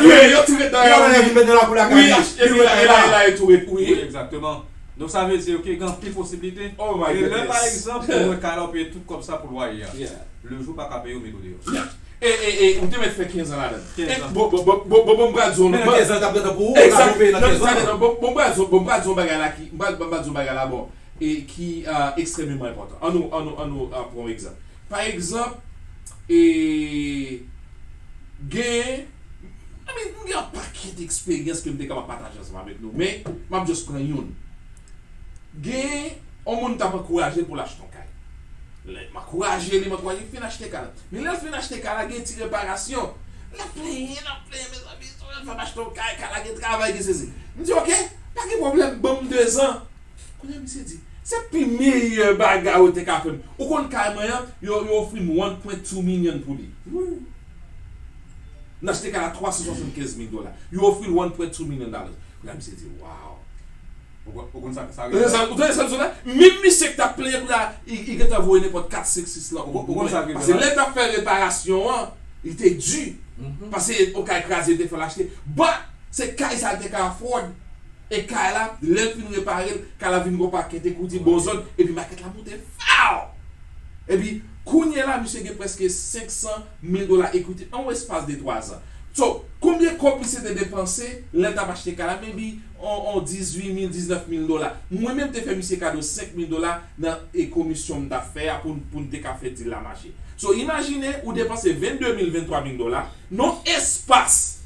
Wi, yo tou ret nan la kou lakay. Wi, epi la, e la, e la, yo tou ret, wi. Wi, egzakteman. Donk, sa vle di ke gen anpil posiblite. Oh my goodness. E lè, pa egzanp, ou wè kay la, ou peye tout kòb sa pou lwaye a. Yeah. Le jou pa ka peye, yo mete w deyò. Yeah. E, e, e, ou te mèt fè kenz an ladan. Kenz an. E, bon, bon, bon, m pral di w, men nan kenz an, l t ap gentan pou ou, ou t ap peye nan kenz an. Egzakt. Non, non, bon, bon, m pral di w, bon, m pral di w bagay la ki, m pral, m pral di w bagay la, bon, e ki, ah, ekstrèmeman enpòtan. Ann nou, ann nou, ann nou, ah, pran yon egzanp. Pa egzanp, e, gen, I mean, m gen yon pakèt eksperyans ke m te kapab pataje ansanm avèk nou, men m ap just pran youn. Gen yon moun m t ap ankouraje l pou l achte yon kay. Lè m ankouraje li, m ankouraje li, fin achte kay la. Men lè l fin achte kay la, gen ti reparasyon. L ap plenyen, l ap plenyen, mezanmi, fò m achte yon kay, kay la gen travay, gen sesi. M di, "Ok, pa gen pwoblèm, ban m dezan." Kounye a, misye di, "Se pi meyè bagay ou te ka fè m." Ou konn kay mwen an, yo, yo ofri m one point two million pou li. Wi. M achte kay la twa san swasannkenz mil dola. Yo ofri l one point two million dollars. Kounye a, misye di, "Wow." Ou konn, ou konn sa, sa, ou tande sa, sa, sa, menm misye ki t ap plenyen kounye a, li, li gentan voye nenpòt kat, senk, sis lòt. Ou konn sa ki rive la? Paske lè l t ap fè reparasyon an, li te di. Paske yon kay kraze, li te fè l achte. But, se kay sa l te ka afford. E kay la, lè l fin repare l, kay la vin gon pakèt ekwiti bon zòn, epi makèt la monte faw! Epi, kounye a la, misye gen prèske senk san mil dola ekwiti an yon espas de twa zan. So, konbyen kòb misye te depanse lè l t ap achte kay la? Maybe, on, on dizuit mil, diznèf mil dola. Mwen menm, m te fè misye kado senk mil dola nan, e, komisyon m t ap fè a pou, pou n te ka fè deal la mache. So, imajine, ou depanse vennde mil, venntwa mil dola nan espas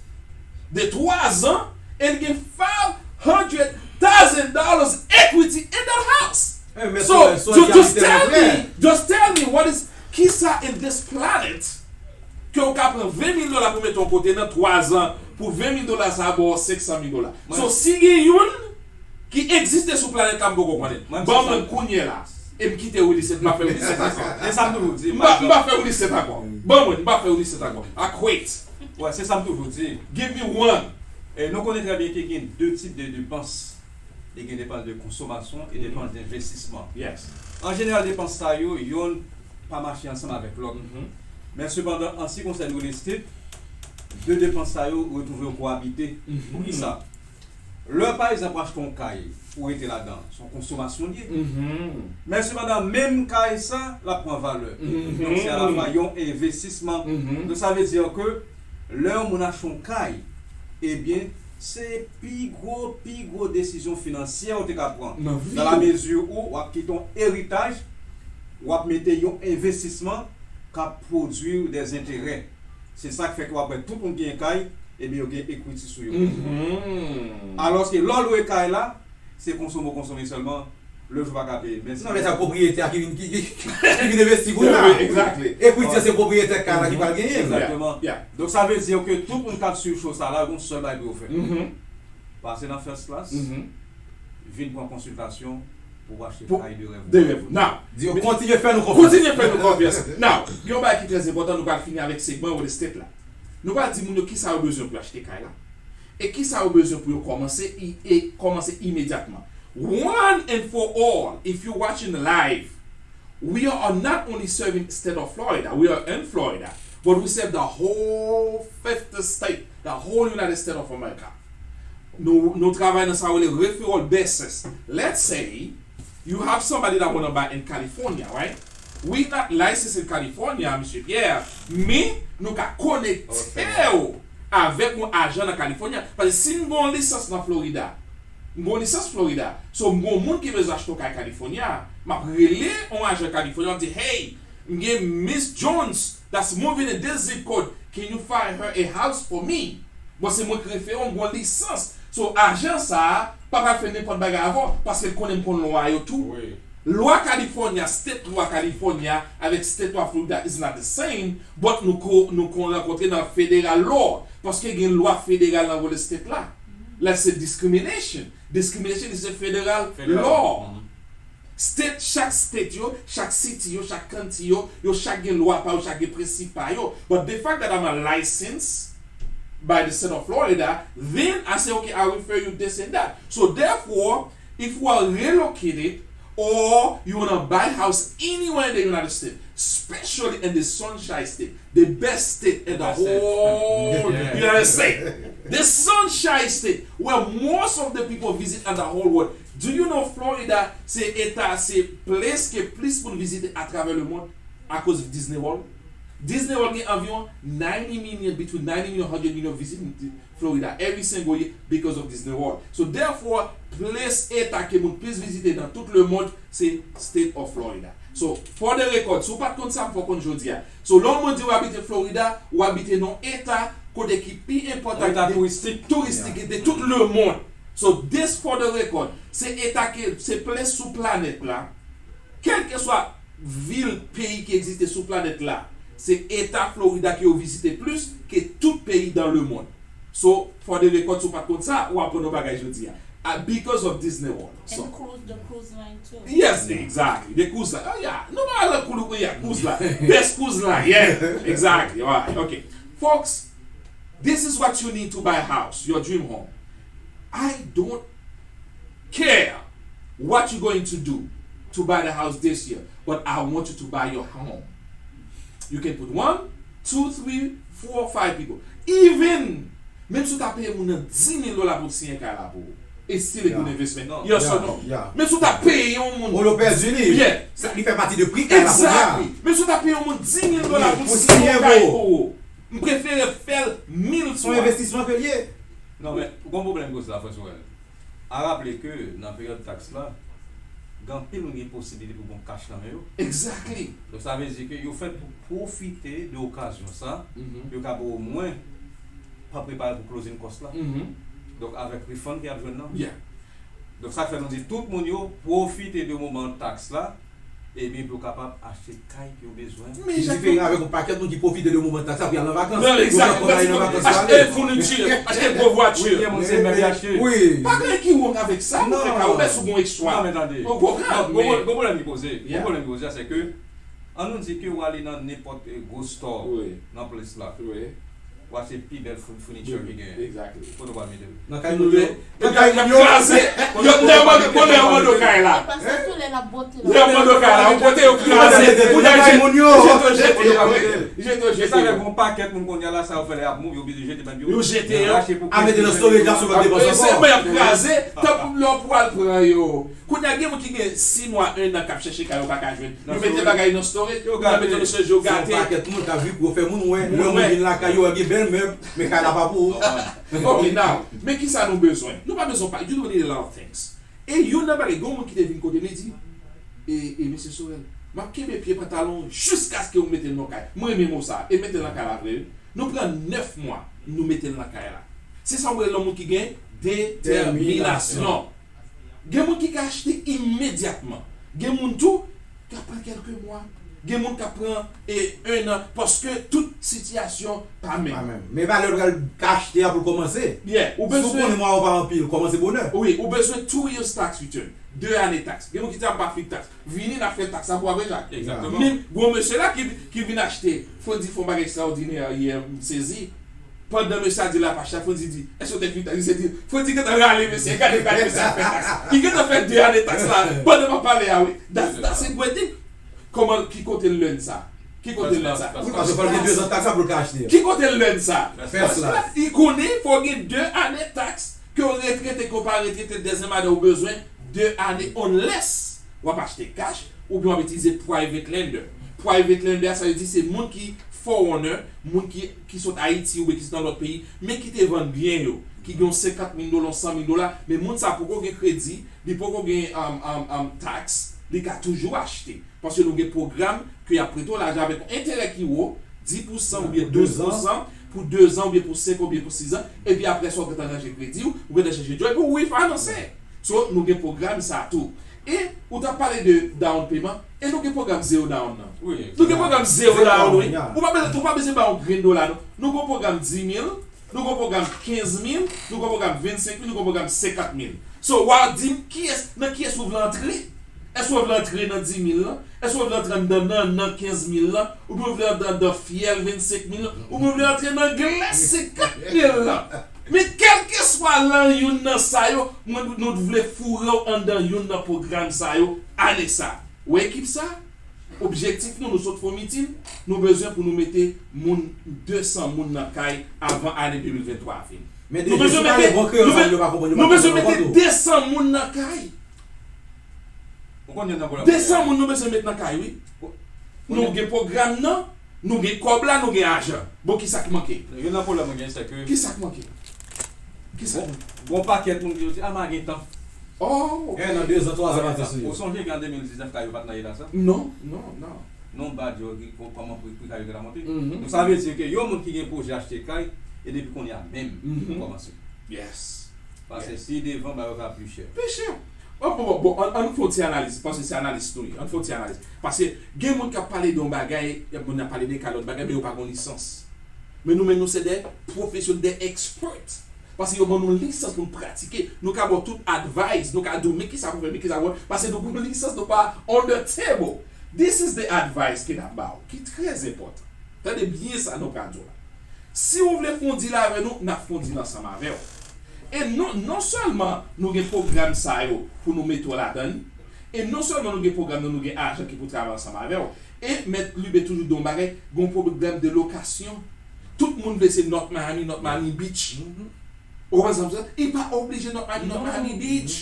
de twa zan, e l gen five hundred thousand dollars equity in that house. So, just tell me, just tell me what is, kisa in this planet ke w ka pran ven mil dola pou mete yon kote nan twa zan, pou ven mil dola sa a ba w senk san mil dola. So, si gen youn ki egziste sou planèt la, m poko konnen. Ban mwen l kounye a la. E m kite Willy Saint, m pa fè Willy Saint ankò. E sa m toujou di, m pa, m pa fè Willy Saint ankò. Ban mwen, m pa fè Willy Saint ankò. I quit. Wè, se sa m toujou di. Give me one. E nou konnen trè byen ke gen de tip de depans. E gen depans de konsomasyon e depans denvestisman. Yes. An jeneral, depans sa yo, yonn pa mache ansanm avèk lòt. Men sepandan, an se ki konsène real estate, de depans sa yo retwouve yo koabite. Poukisa? Lè, pa egzanp, w achte yon kay, ou rete ladan, se yon konsomasyon l ye. Men sepandan, menm kay sa, l ap pran valè. Donk, se alafwa yon envestisman. Donk, sa vle di ke lè yon moun achte yon kay, ebyen, se pi gwo, pi gwo desizyon finansyè ou te ka pran. Nan la mezi ou w ap kite yon eritaj, w ap mete yon envestisman k ap pwodui w dèzenterè. Se sa k fè ke w ap wè tout moun ki gen kay, ebyen, yo gen ekwiti sou yo. Alòske lè w lwe kay la, se konsome w konsome sèlman, le jou pa ka peye. Men non, men sa pwopriyetè a ki vin, ki, ki, ki vin envesti pou sa. Ekwiti a se pwopriyetè kay la ki pral genyen l. Egzakteman. Donk, sa vle di ke tout moun k ap swiv show sa la, gon sèl bagay pou yo fè. Pase nan first class, vin pran konsiltasyon pou w achte kay de rèv ou. De rèv ou. Now, di yo kontinye fè nou konfyans. Kontinye fè nou konfyans. Now, gen yon bagay ki trè enpòtan, nou pral fini avèk segman real estate la. Nou pral di moun yo kisa yo bezwen pou yo achte kay la. E kisa yo bezwen pou yo kòmanse, e kòmanse imedyatman. One and for all, if you're watching live, we are not only serving state of Florida, we are in Florida, but we serve the whole fifty state, the whole United States of America. Nou, nou travay nan sa yo rele referral basis. Let's say, you have somebody that wanna buy in California, right? We not licensed in California, Mesye Pierre, men nou ka konekte w avèk yon ajan nan California. Paske si m gen yon lisans nan Florida, m gen yon lisans Florida, so m gen yon moun ki bezwen achte yon kay California, m ap rele yon ajan California, m ap di, "Hey, m gen Miss Jones that's moving in this zip code, can you find her a house for me?" Bon, se mwen ki refere w, m gen yon lisans. So, ajan sa a pa pral fè nenpòt bagay avè w, paske l konnen m konn lwa yo tou. Lwa California, state lwa California avèk state lwa Florida is not the same, but nou ko, nou ko rankontre nan federal law, paske gen lwa federal nan real estate la. La, se discrimination. Discrimination is a federal law. State, chak state yo, chak city yo, chak county yo, yo chak gen lwa pa yo, chak gen prensip pa yo. But the fact that I'm a license by the state of Florida, then I say, okay, I refer you this and that. So therefore, if you are relocated or you wanna buy house anywhere in the United States, especially in the Sunshine State, the best state in the whole United States, the Sunshine State, where most of the people visit in the whole world. Do you know Florida se eta, se ples ke plis moun vizite atravè lemonn akoz Disney World? Disney World gen anviwon ninety million, between ninety million, hundred million visit Florida every single year because of Disney World. So therefore, plis eta ke moun plis vizite nan tout lemonn se State of Florida. So, for the record, si w pa t konn sa, m fè w konn jodi a. So lè yon moun di w abite Florida, ou abite nan eta kote ki pi enpòtan, eta touristik, touristik de tout lemonn. So this for the record, se eta ke, se ples sou planèt la, kèlkeswa vil, peyi ki egziste sou planèt la, se eta Florida ke yo vizite plis ke tout peyi dans le monde. So, for the record, si w pa t konn sa, ou aprann yon bagay jodi a. Ah, because of Disney World. So, and cruise, the cruise line too. Yes, exactly. The cruise line. Oh yeah. No matter the cruise, yeah, cruise line. Best cruise line. Yeah, exactly. All right. Okay. Folks, this is what you need to buy a house, your dream home. I don't care what you're going to do to buy the house this year, but I want you to buy your home. You can put one, two, three, four, five people. Even, menm si w ta peye moun nan dis mil dola pou l siyen kay la pou ou, it's still a good investment. Yes or no? Menm si w ta peye yon moun. Ou lo pèdi li. Yeah. Sa, li fè pati de pri kay la kounye a. Exactly. Menm si w ta peye yon moun dis mil dola pou l siyen yon kay pou ou, m prefere fè l mil fwa. Se yon envestisman ke l ye. Non, men, gon pwoblèm koze la, frè Sorel. A raple ke nan peryòd taks la, gen anpil moun gen posiblite pou gon kach nan men yo. Exactly. Donk, sa vle di ke yo fèt pou pwofite de okazyon sa, pou yo kapab omwen pa prepare pou closing cost la. Donk, avèk refund ke y ap jwenn nan. Yeah. Donk, sa k fè nou di tout moun yo pwofite de moman taks la, ebyen, pou yo kapab achte kay ke yo bezwen. Men ki diferan avèk yon pakèt moun ki pwofite de moman taks la pou y al nan vakans. Non, exactly. Pou y al nan vakans yo ale. Achte founiti, achte gwo vwati. Wi, gen moun se mèb y achte. Wi. Pa gen ki wrong avèk sa, pou fè kay, ou bèl sou bon ekstra. Non, men tande. Gon pwoblèm ki poze. Gon pwoblèm ki poze, se ke, ann nou di ke w ale nan nenpòt, eh, gwo store nan plas la. Ou achte pi bèl foun-, founiti ki genyen. Exactly. Kote w pral mete l? Nan kay moun yo. Nan kay moun yo. Kraze. Yo, lè yo mande, lè yo mande kay la. Lè yo mande kay la, ou kote yo kraze. Pou nan kay moun yo. Jete, jete, jete. Jete, jete. Sa fè gon pakèt moun kounye a la, sa yo fè lè y ap move, yo oblije jete, yo jete yo. A mete nan storage la sou lòt depans ankò. Mwen y ap kraze, tankou lè w pral pran yo. Kounye a, gen moun ki gen sis mwa, en an k ap chèche kay, yo pa ka jwenn. Yo mete bagay nan storage, yo mete nan storage, yo gate. Se yon pakèt moun k ap viv pou yo fè moun wè. Lè moun vin lakay yo, gen bèl mèb, men kay la pa pou ou. Ok, now, men kisa nou bezwen? Nou pa bezwen pa, you don't need a lot of things. E youn nan bagay, gen yon moun ki te vin kote m, li di, e, e, mesye Sorel, m ap kenbe pye pantalon w jiskaske ou mete l nan kay. Mwen renmen mo sa, e mete l nan kay la vre, wi. Nou pran nèf mwa, nou mete l nan kay la. Se sa w rele yon moun ki gen detèminasyon. Gen moun ki ka achte imedyatman. Gen moun tou k ap pran kèlke mwa. Gen moun k ap pran, e, en an, paske tout sitiyasyon pa menm. Pa menm. Men pa lè w pral achte a pou l kòmanse. Yeah, ou bezwen. Si w konnen mwa yo pa anpil, kòmanse bonè. Wi, ou bezwen two years tax return. De ane taks. Gen moun ki di, "A m pa fè taks." Vini, n ap fè taks la pou apre sa. Egzakteman. Men, gon mesye la ki, ki vin achte, Fredi fè yon bagay ekstraòdinè yè, m sezi. Pandan mesye a di l ap achte a, Fredi di, "Èske w te fè taks?" Misye di, Fredi gentan rale mesye, gade, gade mesye ap fè taks. Li gentan fè de ane taks la, pandan m ap pale a, wi. That's, that's a great thing. Kòman, ki kote l learn sa? Ki kote l learn sa? Wi, paske fò l gen de zan taks la pou l ka achte. Ki kote l learn sa? Paske li konnen fò w gen de ane taks, ke w retrete, ke w pa retrete, dezyèm ane ou bezwen de ane, unless w ap achte cash, oubyen w ap itilize private lender. Private lender, sa vle di se moun ki forerunner, moun ki, ki sot Ayiti oubyen ki sot nan lòt peyi, men ki te vann byen yo, ki gen yon senkant mil dola, yon san mil dola, men moun sa poko gen kredi, li poko gen, um, um, um, taks, li ka toujou achte. Paske nou gen pwogram ke y ap prete w lajan avèk yon enterè ki wo, dis pousan oubyen douz pousan, pou dezan oubyen pou senk oubyen pou sizan, epi apre sa, w gentan ranje kredi w, ou gentan chèche djòb, epi w refinanse. So, nou gen pwogram sa tou. E, ou t ap pale de down payment, e nou gen pwogram zero down nan. Wi. Nou gen pwogram zero down, wi. Ou pa bezwen, ou pa bezwen bay yon grenn dola, non. Nou gen yon pwogram dis mil, nou gen yon pwogram kenz mil, nou gen yon pwogram vennsenk mil, nou gen yon pwogram senkant mil. So, w a di m kiyès, nan kiyès ou vle antre? Èske w vle antre nan dis mil lan? Èske w vle antre anndan nan, nan kenz mil lan? Oubyen w vle antre anndan fyèl vennsenk mil lan? Oubyen w vle antre nan glè senkant mil lan? Men kèlkeswa lan youn nan sa yo, mwen, nou vle foure w anndan youn nan pwogram sa yo ane sa. Ou wè ekip sa? Objektif nou, nou sot fè yon mitin, nou bezwen pou nou mete moun, de san moun nan kay avan ane de mil venntwa a fini. Men nou bezwen mete, bon kreyòl, nou bezwen mete de san moun nan kay. De san moun nou bezwen met nan kay, wi. Nou gen pwogram nan, nou gen kòb la, nou gen ajan. Bon, kisa k manke? Youn nan pwoblèm mwen gen, se ke kisa k manke? Kisa k manke? Gon pakèt moun ki di, a, m a gen tan. Oh, ok. Gen nan de zan, twa zan, pa te sou yo. Ou sonje ke an de mil diznèf kay yo pa t nan eta sa? Non, non, non. Non, bad yo, kòman pri kay yo gentan monte. Donk, sa vle di ke yon moun ki gen pwojè achte kay, e depi kounye a menm, li kòmanse. Yes. Paske si devan, bagay yo ka pi chè. Pi chè. Bon, bon, bon, bon, ann, ann fè yon ti analiz, paske se analiz tou ye. Ann fè yon ti analiz. Paske gen moun k ap pale de yon bagay, moun ap pale de kay, lòt bagay, men yo pa gen lisans. Men nou menm, nou se de pwofesyonèl, de expert. Paske yo ban nou lisans pou n pratike. Nou ka ba w tout advice, nou ka di w men kisa pou fè, men kisa pou fè. Paske nou gen lisans, nou pa on the table. This is the advice ke n ap ba w, ki trè enpòtan. Tande byen sa nou pral di w la. Si w vle fè yon deal avè nou, n ap fè yon deal ansanm avè w. E non, non sèlman nou gen pwogram sa yo pou nou mete w ladan l, e non sèlman nou gen pwogram nan, nou gen ajan ki pou travay ansanm avè w. E Mèt Libe toujou di yon bagay, gen yon pwogram de lokasyon. Tout moun vle se North Miami, North Miami Beach. Ou konprann sa m di? Li pa oblije North Miami, North Miami Beach.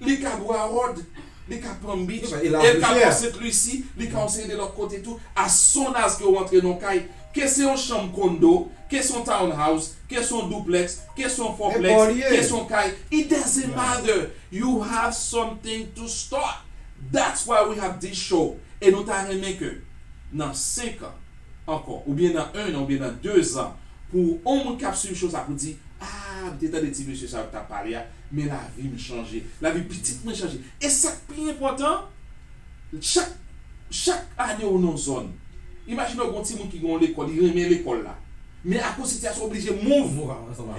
Li ka Broward, li ka Palm Beach, e l ka pran Sent Lisi, li ka yon seri de lòt kote tou. As soon as ke w antre nan yon kay, ke se yon chanm kondo, ke se yon townhouse, ke se yon duplex, ke se yon fourplex, ke se yon kay, it doesn't matter. You have something to start. That's why we have this show. E nou ta renmen ke nan senk an, ankò, oubyen nan en an, oubyen nan de zan, pou yon moun k ap swiv show sa pou di, a, m te tande ti mesye sa yo k t ap pale a, men lavi m chanje, lavi pitit mwen chanje. E sa k pi enpòtan, chak, chak ane ou nan yon zòn, imajine w gen yon timoun ki gen yon lekòl, li renmen lekòl la, men akoz sitiyasyon oblije move.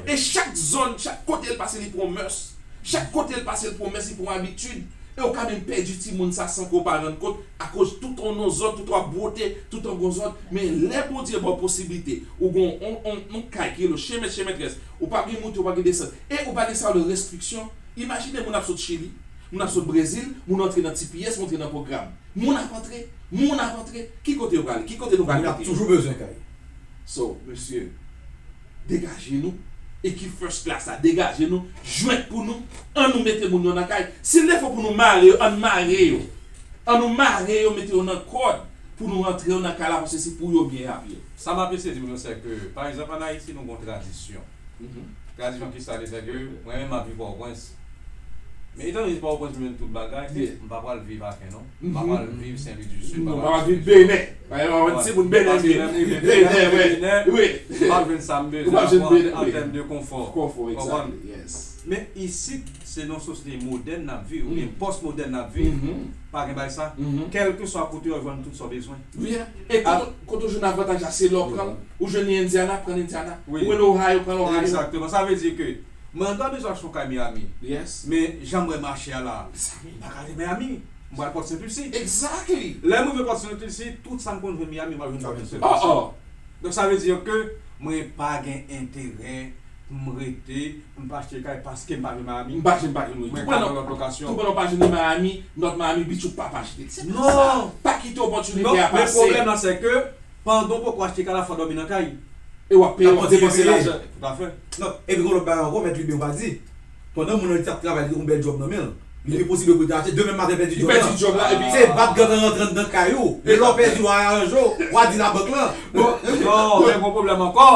E chak zòn, chak kote l pase, li pran mès. Chak kote l pase, l pran mès, li pran abitid. E ou ka menm pèdi timoun sa san ke w pa rann kont, akoz tout ou nan zòn, tout w ap bwote, tout ou nan zòn. Men lè Bondye ba w posiblite, ou gen yon, yon, yon kay ki rele Chez Maître, Chez Maîtresse, ou pa gen monte, ou pa gen desann, e ou pa gen sa yo rele restriksyon. Imajine moun ap sot Chili, moun ap sot Brezil, moun antre nan T P S, moun antre nan pwogram. Moun ap antre, moun ap antre, ki kote yo prale? Ki kote nou prale? Moun ap toujou bezwen kay. So, mesye, degaje nou. Ekip First Class la, degaje nou. Jwèt pou nou. Ann nou mete moun yo nan kay. Si l te fò pou nou mare yo, ann mare yo. Ann nou mare yo, mete yo nan kòd pou nou rantre yo nan kay la, paske se pou yo byen a pye. Sa m ap eseye di moun yo, se ke, pa egzanp, ann Ayiti, nou gen yon tradisyon. Tradisyon ki sa li fè ke mwen menm m ap viv Pòtoprens. Men etan donne Pòtoprens mwen menm tout bagay, m pa pral viv Aken non. M pa pral viv Sen Lwi di Sid, m pa pral viv Benen. Paske m se moun Benen, m pa jwenn sa m bezwen an tèm de konfò. Konfò, exactly, yes. Men isit, se nan sosyete modèn n ap viv, oubyen pòs modèn n ap viv, pa gen bagay sa. Kèlkeswa kote w jwenn tout sa w bezwen. Wi, e kote, kote w jwenn avantaj la, se lè w pran l. Ou jwenn li Indiana, pran l Indiana. Ou jwenn Ohio, pran l Ohio. Egzakteman. Sa vle di ke mwen ta bezwen achte yon kay Miami. Yes. Men jan m wè mache a la, m pa ka ale Miami. M pral Port Saint Lucie. Exactly. Lè m rive Port Saint Lucie, tout sa m konn jwenn Miami, m pral jwenn Port Saint Lucie. Oh, oh. Donk sa vle di ke mwen pa gen enterè pou m rete, pou m pa achte kay paske m pa vle Miami. M pa jwenn, pa jwenn, wi. Mwen ka pran lòt lokasyon. Tou pandan w pa jwenn nan Miami, North Miami Beach ou p ap achte. Se pa sa. Pa kite opòtinite a pase. Non, men pwoblèm nan se ke pandan w poko achte kay la, fò w dòmi nan kay. E w ap peye, w ap depanse lajan. Toutafè. Non, epi gon lòt bagay ankò, Mèt Libe pa di. Pandan moun nan li t ap travay, li te gon bèl djòb nan men l. Li te posib pou li te achte, demen maten pèdi djòb la. Li pèdi djòb la, epi se bat gang lan rantre anndan kay ou. E lè w pèdi, w a aranje w, w a di labank lan. Bon. Non, men gon pwoblèm ankò.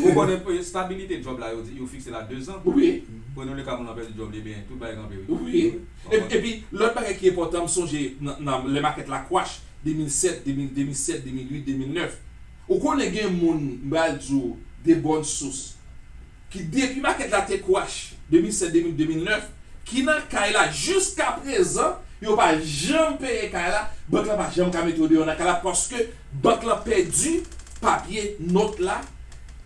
Ou konnen, estabilite djòb la, yo di, yo fikse l a de zan. Wi. Pran yon le ka moun nan pèdi djòb li, ebyen, tout bagay kanpe, wi. Wi. E, epi, lòt bagay ki enpòtan, m sonje nan, nan lè makèt la kwash, de mil sèt, de mil, de mil sèt, de mil uit, de mil nèf. Ou konnen gen moun, m pral di w, de bòn sous, ki depi makèt la te kwash, de mil sèt, de mil, de mil nèf, ki nan kay la jiskaprezan, yo pa janm peye kay la, bank la pa janm ka mete yo deyò nan kay la, paske bank la pèdi papye nòt la.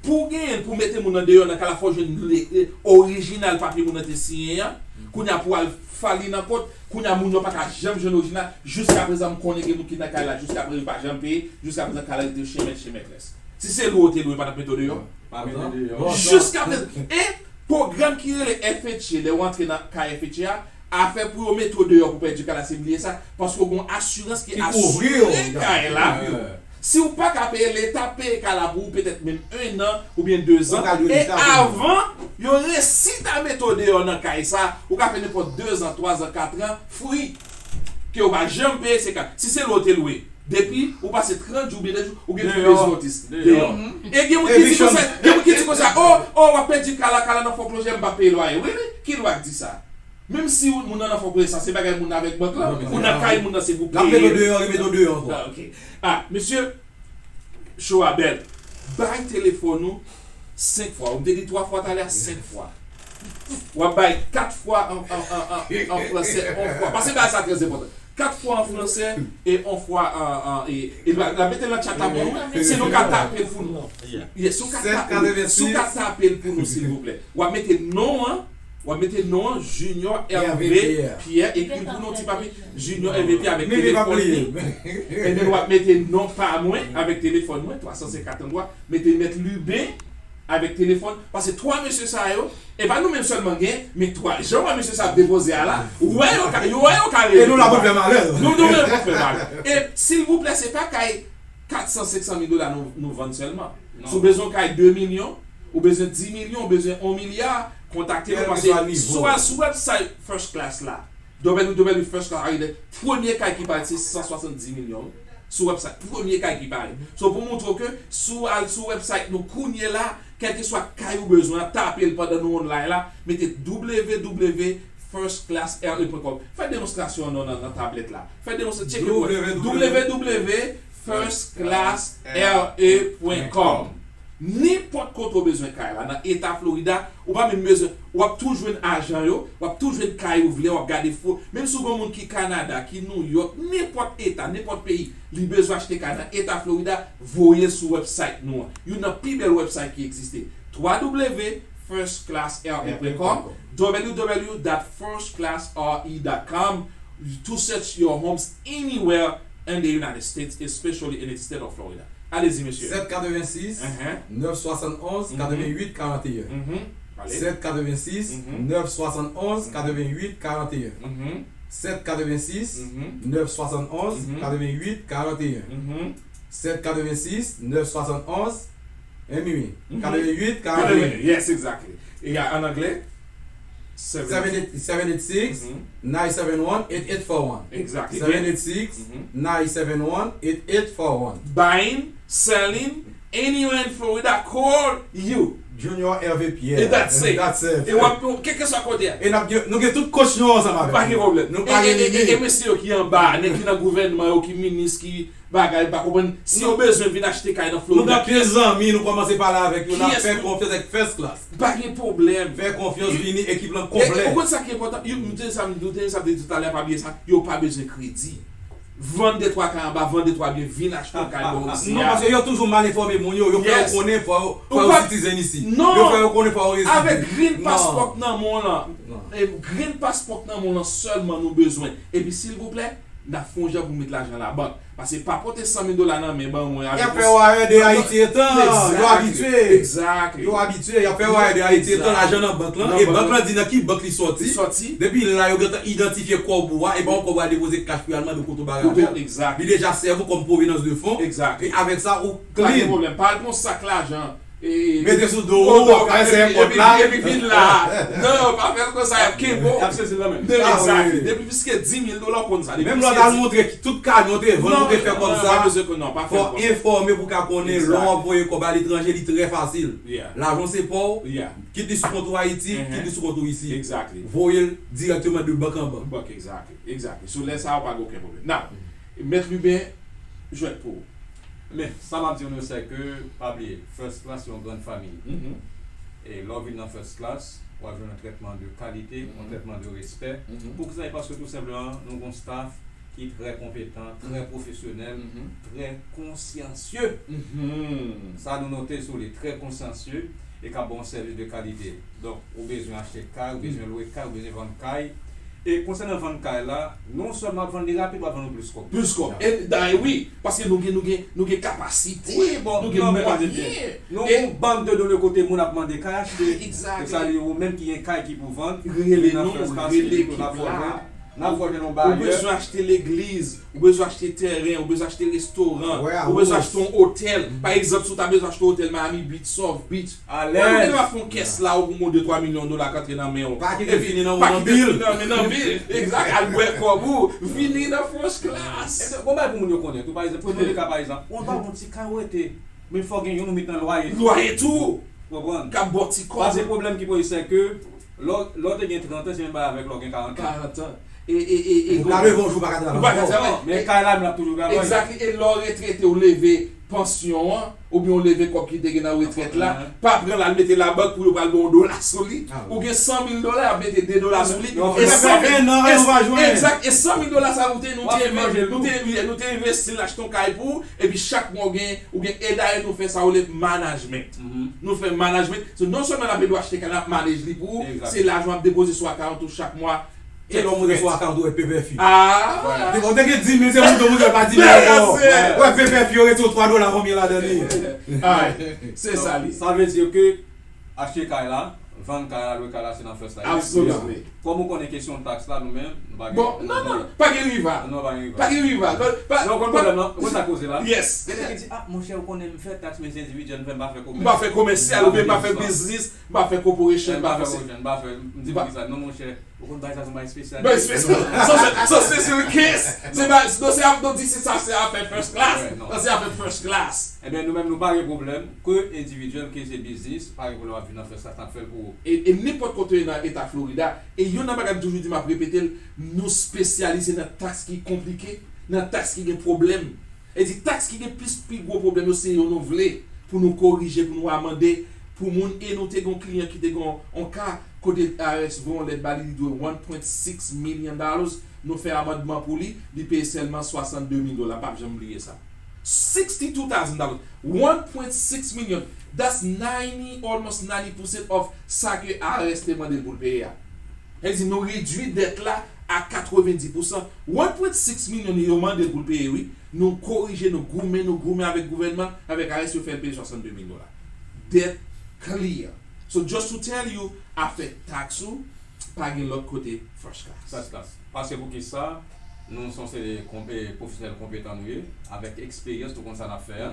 Pou w genyen l, pou w mete moun nan deyò nan kay la, fò w jwenn le, le, orijinal papye moun nan te siyen an. Kounye a pou al fali nan kot, kounye a moun yo pa ka janm jwenn orijinal. Jiskaprezan m konnen gen moun ki nan kay la, jiskaprezan yo pa janm peye, jiskaprezan kay la rete chèmèt chèmèt rès. Si se lwe w te lwe, yo pa t ap mete w deyò. Pa mete deyò. Jiskaprezan. E pwogram ki rele F H A, lè w antre nan kay F H A a, afè pou yo mete w deyò pou pèdi kay la, se bliye sa, paske w gen yon asirans ki asire kay la pou yo. Si w pa ka peye, leta peye kay la pou ou petèt menm en an oubyen dezan. E avan yo resi ta mete w deyò nan kay sa, ou ka fè nenpòt dezan, twazan, katran fri. Ke ou pa janm peye, se ka. Si se lwe w te lwe, depi ou pase trant jou oubyen de jou, ou gen tou bezwen notis deyò. E gen moun ki di konsa, gen moun ki di konsa, o, o, w ap pèdi kay la, kay la nan fon pwojè, m p ap peye lwaye. Wi, wi, ki lwa k di sa? Menm si moun nan nan fon pwojè, sa se bagay moun nan avèk bank lan, ou nan kay moun nan, se pou peye. L ap mete w deyò, remete w deyò ankò. Ah, ok. Ah, mesye, show a bèl. Bay telefòn ou senk fwa. Ou te di twa fwa talè a, senk fwa. W ap bay kat fwa an, an, an, an, an fransè, yon fwa. Paske bagay sa trè enpòtan. Kat fwa an fransè e yon fwa an, an, e, e la, la mete nan chat la pou nou. Si nou ka tape l pou nou. Yes, si w ka tape, si w ka tape l pou nou, silvouplè. W ap mete non an, w ap mete non an, Junior Hervé Pierre, ekri l pou nou ti papye, Junior Hervé Pierre avèk telefòn li. Ebyen, w ap mete non pa mwen avèk telefòn mwen, twa san senkann twa, mete Mèt Lubin avèk telefòn, paske twa mesye sa yo, e pa nou menm sèlman gen, men twa, jan w wè mesye sa ap depoze a la, ou wè yo ka, yo wè yo ka rele. E nou la pou n fè malè. Nou, nou menm pou n fè malè. E silvouplè, se pa kay kat san, senk san mil dola nou, nou vann sèlman. Si w bezwen yon kay de milyon, ou bezwen di milyon, ou bezwen yon milya, kontakte nou, paske si w al sou website First Class la, W W W First Class, premye kay ki parèt se san swasanndis milyon wi. Sou website, premye kay ki parèt. So, pou montre w ke si w al sou website nou kounye la, kèlkeswa kay ou bezwen an, tape l pandan nou online la, mete W W W First Class R E point com. Fè demonstrasyon an non nan, nan tablèt la. Fè demonstrasyon, tcheke pou wè. W W W First Class R E point com. Nenpòt kote w bezwen kay la, nan eta Florida, ou pa menm bezwen, w ap tou jwenn ajan yo, w ap tou jwenn kay ou vle, w ap gade fo. Menm si w gen moun ki Kanada, ki New York, nenpòt eta, nenpòt peyi, li bezwen achte kay nan eta Florida, voye l sou website nou an. Youn nan pi bèl website ki egziste. W W W First Class R E point com, W W W dot first class R E dot com, to search your homes anywhere in the United States, especially in the state of Florida. Allez-y, mesye. Sèt katrevensis, nèf swasannonz, katrevenwit, karanteyen. Sèt katrevensis, nèf swasannonz, katrevenwit, karanteyen. Sèt katrevensis, nèf swasannonz, katrevenwit, karanteyen. Sèt katrevensis, nèf swasannonz, en wi, katrevenwit, karanteyen. Yes, exactly. E an anglè? Seven eight, seven eight six, nine seven one, eight eight four one. Exactly. Seven eight six, nine seven one, eight eight four one. Buying, selling, anywhere in Florida, call you. Junior Hervé Pierre. And that's it. And that's it. E w ap, kèlkeswa kote a. E n ap gen, nou gen tout kòch nou ansanm avèk nou. Pa gen pwoblèm. Nou pa gen limit. E mesye yo ki anba, nèg ki nan gouvènman yo, ki minis, ki bagay, pa konprann. Si yo bezwen vin achte kay nan Florida, nou gen zanmi, nou kòmanse pale avèk yo, n ap fè konfyans avèk First Class. Pa gen pwoblèm. Fè konfyans, vini, ekip lan konplè. Ou konn sa ki enpòtan? Yo, m te sa, m te sa, m te di talè, pa bliye sa, yo pa bezwen kredi. Vann de twa kay anba, vann de twa byen, vin achte yon kay bò isi a. Non, paske yo toujou mal enfòme moun yo, yo fè yo konnen fò yo, fò yo citizen isi. Yo fè yo konnen fò yo rezide. Avèk green passport nan men w lan, e green passport nan men w lan sèlman nou bezwen. Epi silvouplè, n ap fè yon jan pou met lajan labank. Paske pa pote san mil dola nan men ban mwen. Y ap fè wire de Ayiti etan, yo abitye. Exactly. Yo abitye, y ap fè wire de Ayiti etan, lajan nan bank lan, e bank lan di nan ki bank li sòti. Depi la, yo gentan idantifye kòb ou a, e pa yon kòb ou a depoze kach pou y al mande w kote w bagay avè l. Li deja sèvi w kòm provenance de fonds. Exactly. E avèk sa, ou clean. Pa gen pwoblèm. Pa al pran yon sak lajan. Mete sou do w, w ap fè senpòt la. Epi vin la. Non, pa fè l konsa, y ap kenbe w. Y ap sezi l nan men. Exactly. Depi pliske di mil dola, w konn sa. Menm lè w t al montre ki tout kamyon te vann, ou te fè kòb sa, fò enfòme pou ka konnen lè w ap voye kòb aletranje, li trè fasil. Lajan w se pa w, kit li sou kont ou Ayiti, kit li sou kont ou isi. Voye l dirèkteman de bank an bank. Bank, exactly. Exactly. So, lè sa a, ou pa gen okenn pwoblèm. Now, Mèt Lubin, jwèt pou ou. Men, sa m ap di nou, se ke, pa bliye, First Class se yon grann fanmi. E lè w vin nan First Class, w ap jwenn yon trètman de kalite, yon trètman de respè. Poukisa? E paske tou senpleman, nou gen yon staff ki trè konpetan, trè pwofesyonèl, trè konsyansye. Sa nou note sou li, trè konsyansye. e k ap ba w yon sèvis de kalite. Donk, ou bezwen achte kay, ou bezwen lwe kay, ou bezwen vann kay. E konsènan vann kay la, non sèlman w ap vann li rapid, w ap vann ou plis kòb. Plis kòb. E dayè wi, paske nou gen, nou gen, nou gen kapasite, wi, bon, nou gen mwayen. Nou gen yon bann de done kote moun ap mande kay achte. Exactly. E sa li, ou menm ki gen kay ki pou vann, rele nou, rele ekip la. N ap fè w jwenn yon bayè. Ou bezwen achte legliz, ou bezwen achte tèren, ou bezwen achte restoran, ou bezwen achte yon otèl. Pa egzanp, si w ta bezwen achte yon otèl Miami Beach, South Beach, ou te va fè yon kès la, ou pou mwen de twa milyon dola k antre nan men w. Pa kite l fini nan men, nan vil. Egzak, al bwè kòb ou, vini nan first class. Ebyen, bon bagay pou moun yo konnen tou, pa egzanp, pou nou ka, pa egzap, ou pa yon ti kay ou rete, men fò gen youn ou met nan lwaye tou. Lwaye tou. Konprann? K ap ba w ti kòb. Paske pwoblèm ki poze, se ke lè w, lè w te gen trant an, se menm bagay avèk lè w gen karant an. Karant an. E, e, e, e, ou ka leve yon jou, ou pa ka travay ankò. Ou pa ka travay. Men kay la menm l ap toujou travay. Exactly. E lè w retrete, ou leve pansyon an, oubyen w leve kòb ki te gen nan retrèt la, pa pran l al mete labank pou yo pral ba w yon dola sou li. Ou gen san mil dola, y ap mete de dola sou li. E san mil, egzak, e san mil dola sa a, nou te, nou te, nou te envesti l achte yon kay pou ou, epi chak mwa ou gen, ou gen, e dayè nou fè sa yo rele management. Nou fè management. So, non sèlman n ap ede w achte kay la, n ap manage li pou ou, se lajan w ap depoze sou account ou chak mwa. E lè w monte sou account ou wè P P F U. Ah! Te bon, te gen dis mil, se monte, monte, pa dis mil ankò. Wè P P F U, yo rete yon twa dola konbyen ladan li. Alright. Se sa li. Sa vle di ke achte kay la, vann kay la, lwe kay la, se nan first la. Absolutely. Kòm ou konnen kesyon taks la, nou menm, nou pa gen. Bon, non, non, pa gen rival. Non, pa gen rival. Pa gen rival. Non, konn pwoblèm nan, ou konn sa koze la? Yes. Gen nèg ki di, ah, monchè, ou konnen m fè taks, men se endividyèl, m fè, m pa fè komès. M pa fè komèsyal, oubyen m pa fè biznis, m pa fè corporation, m pa fè. M pa fè, m di poukisa, non, monchè. Ou konn bagay sa se yon bagay espesyal. Bagay espesyal. Sa se, sa se special case. Se bagay, non, se ap, non, di se sa, se afè first class. Sa se afè first class. Ebyen, nou menm, nou pa gen pwoblèm. Ke endividyèl, ke se biznis, pa gen pwoblèm, w ap vin nan first class, n ap fè l pou ou. E, e nenpòt kote w ye nan eta Florida, e youn nan bagay m toujou di, m ap repete l, nou espesyalize nan taks ki konplike, nan taks ki gen pwoblèm. E di taks ki gen plis, pi gwo pwoblèm yo, se yo nou vle pou nou korije, pou nou amande pou moun. E nou te gen yon kliyan ki te gen yon, yon ka kote I R S voye yon lèt ba li, li dwe one point six million dollars. Nou fè amandman pou li, li peye sèlman swasanndemil dola. M p ap janm bliye sa. Sixty-two thousand dollars. One point six million. That's ninety, almost ninety percent of sa ke I R S te mande l pou l peye a. Sa vle di nou redui dèt la a katrevendi pousan. One point six million yo mande l pou l peye, wi. Nou korije, nou goumen, nou goumen avèk gouvènman, avèk I R S, yo fè l peye swasanndemil dola. Dèt clear. So, just to tell you, afè taks ou, pa gen lòt kote first class. First class. Paske poukisa? Nou se yon seri de konpe-, pwofesyonèl konpetan nou ye, avèk eksperyans, nou konn sa n ap fè a.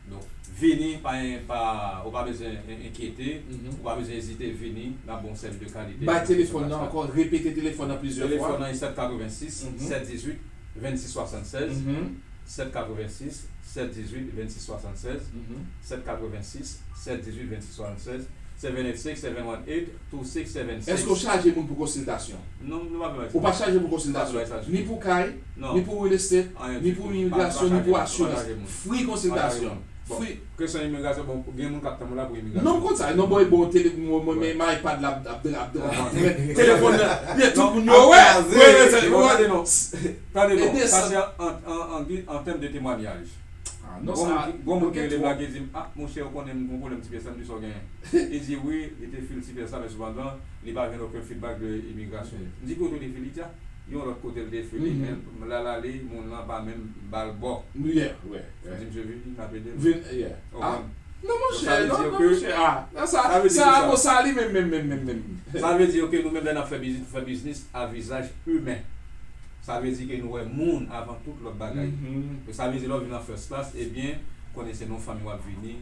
Donk, vini, pa, pa, ou pa bezwen en-, enkyete, ou pa bezwen ezite, vini, n ap ba w sèvis de kalite. Bay telefòn nan ankò, repete telefòn nan plizyè fwa. Telefòn nan sèt katrevensis, sèt dizuit, vennsis swasannsèz, sèt katrevensis, sèt dizuit, vennsis swasannsèz, sèt katrevensis, sèt dizuit, vennsis swasannsèz, seven eight six, seven one eight, two six seven six. Èske w chaje moun pou konsiltasyon? Non, nou pa fè bagay sa. Ou pa chaje pou konsiltasyon? Ni pou kay, ni pou real estate, ni pou imigrasyon, ni pou asirans. Free konsiltasyon. Free. Kesyon imigrasyon, bon, gen moun k ap tann ou la pou imigrasyon. Non, m konn sa. Non, bon, e bon, tele-, mwen, mwen, men, my iPad la ap, ap, ap, ap, telefòn nan. Tout moun yo wè. Tande non. Tande non. Sa se an, an, an, an tèm de temwanyaj. Ah, non, sa, gon moun ki rele m la ki di m, ah, monchè, ou konnen m gon pwoblèm ti pyès la, m di sa w genyen. Li di wi, li te file ti pyès la, men sepandan, li pa jwenn okenn feedback de imigrasyon. M di ki kote li file li a? Yon lòt kote li te file li, men lè l ale, moun nan pa menm ba l bò. M di misye vini, n ap ede l. Vin, yeah. Ah, non, monchè, non, non, monchè, ah, non, sa, sa, sa li menm, menm, menm, menm, menm. Sa vle di ke nou menm lè n ap fè biznis, nou fè biznis a vizaj imen. Sa vle di ke nou wè moun avan tout lòt bagay. Sa vle di lè w vin nan first class, ebyen, konnen se nan yon fanmi w ap vini,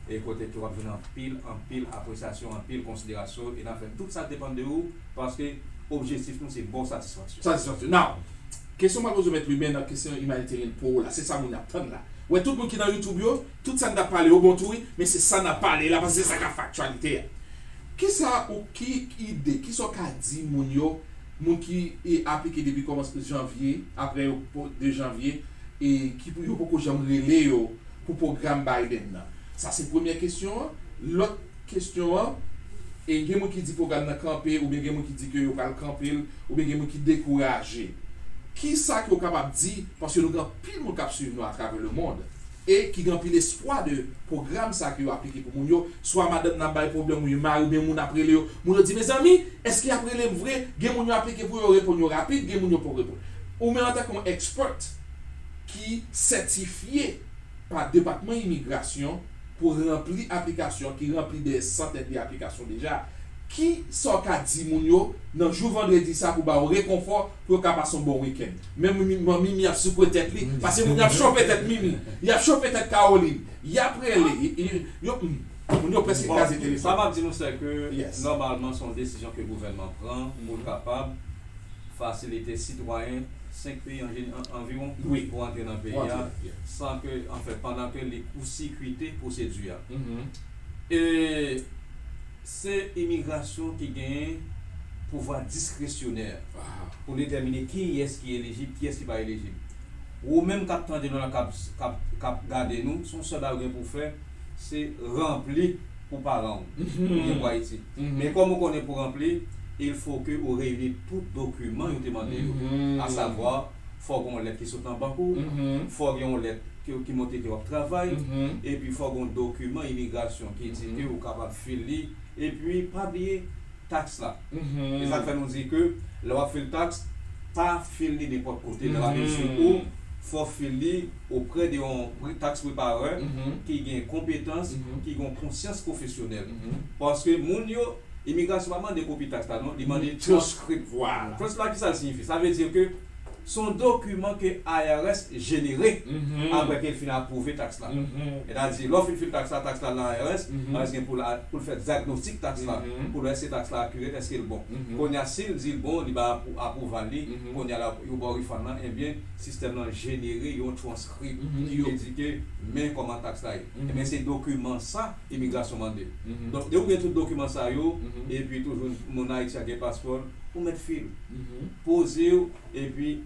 e kote ke w ap jwenn anpil, anpil apresyasyon, anpil konsiderasyon, e n ap fè tout sa depann de ou, paske objektif nou se ba w satisfaksyon. Satisfaksyon. Now, kesyon m ap poze w, Mèt Ruben, nan kesyon humanitarian pou ou la, se sa moun ap tann la. Wè, tout moun ki nan YouTube yo, tout sa n t ap pale yo bon tou, wi, men se sa n ap pale la, paske se sa k ap fè aktyalite a. Kisa ou, ki ide, kisa w ka di moun yo, moun ki, e, aplike depi kòmansman janvye, apre yo po-, de janvye, e ki pou, yo poko janm rele yo pou pwogram Biden nan? Sa se premyè kesyon an. Lòt kesyon an, e gen moun ki di pwogram nan kanpe, oubyen gen moun ki di ke yo pral kanpe l, oubyen gen moun ki dekouraje. Kisa ke w kapab di, paske nou gen anpil moun k ap swiv nou atravè lemond, e ki gen anpil espwa de pwogram sa ke yo aplike pou moun yo, swa madanm nan ap bay pwoblèm oubyen mari oubyen moun ap rele yo, moun yo di, mezanmi, èske y ap rele m vre? Gen moun yo aplike pou yo, reponn yo rapid, gen moun yo poko reponn. Ou menm antanke yon expert ki sètifye pa Depatman Imigrasyon pou ranpli aplikasyon, ki ranpli dè santèn de aplikasyon deja, ki sa w ka di moun yo nan jou vandredi sa pou ba yo rekonfò, pou yo ka pase yon bon wikenn? Men Mimi, Mimi ap sekwe tèt li, paske moun yo ap chope tèt Mimi. Y ap chope tèt Caroline. Y ap rele. Y, y, yo, mm, moun yo prèske kraze telefòn. Sa m ap di nou, se ke nòmalman, se yon desizyon ke gouvènman pran pou l kapab fasilite sitwayen senk peyi an, an, anviwon pou antre nan peyi a, san ke, anfèt, pandan ke li kousikite pwosedi a. E se imigrasyon ki genyen pouvwa diskresyonè pou detèmine kiyès ki elijib, kiyès ki pa elijib. Ou menm k ap tande nou la, k ap, k ap, k ap gade nou, se yon sèl bagay ou gen pou w fè, se ranpli pou paran w, pou gen pou Ayiti. Men kòm ou konnen pou ranpli, il faut que ou reyini tout dokiman yo te mande yo. Asavwa, fò w gen yon lèt ki sot nan bank ou, fò w gen yon lèt ki, ki montre ke w ap travay, epi fò w gen yon dokiman imigrasyon ki di ke ou kapab fil li, epi pa bliye taks la. E sa k fè nou di ke lè w ap fil taks, pa fil li nenpòt kote, nan lamezi ou fò w fil li oprè de yon pre-, tax preparer ki gen konpetans, ki gen konsyans pwofesyonèl. Paske moun yo, imigrasyon pa mande kopi taks la, non, li mande transcript. Transcript la, kisa l siyifi? Sa vle di ke se yon dokiman ke I R S jenere apre ke l fin apwouve taks la. Sètadi, lè w fin fil taks la, taks la nan I R S, I R S gen pou l a, pou l fè dyagnostik taks la, pou l wè si taks la akirèt, èske l bon. Kounye a, si l di l bon, li ba apwou-, apwouval li, kounye a la, yo ba w refund lan, ebyen, sistèm lan jenere yon transcript ki di ke men kòman taks la ye. Ebyen, se dokiman sa imigrasyon mande. Donk, depi w gen tout dokiman sa yo, epi toujou moun Ayiti a gen paspò l, ou mèt fil. Poze w, epi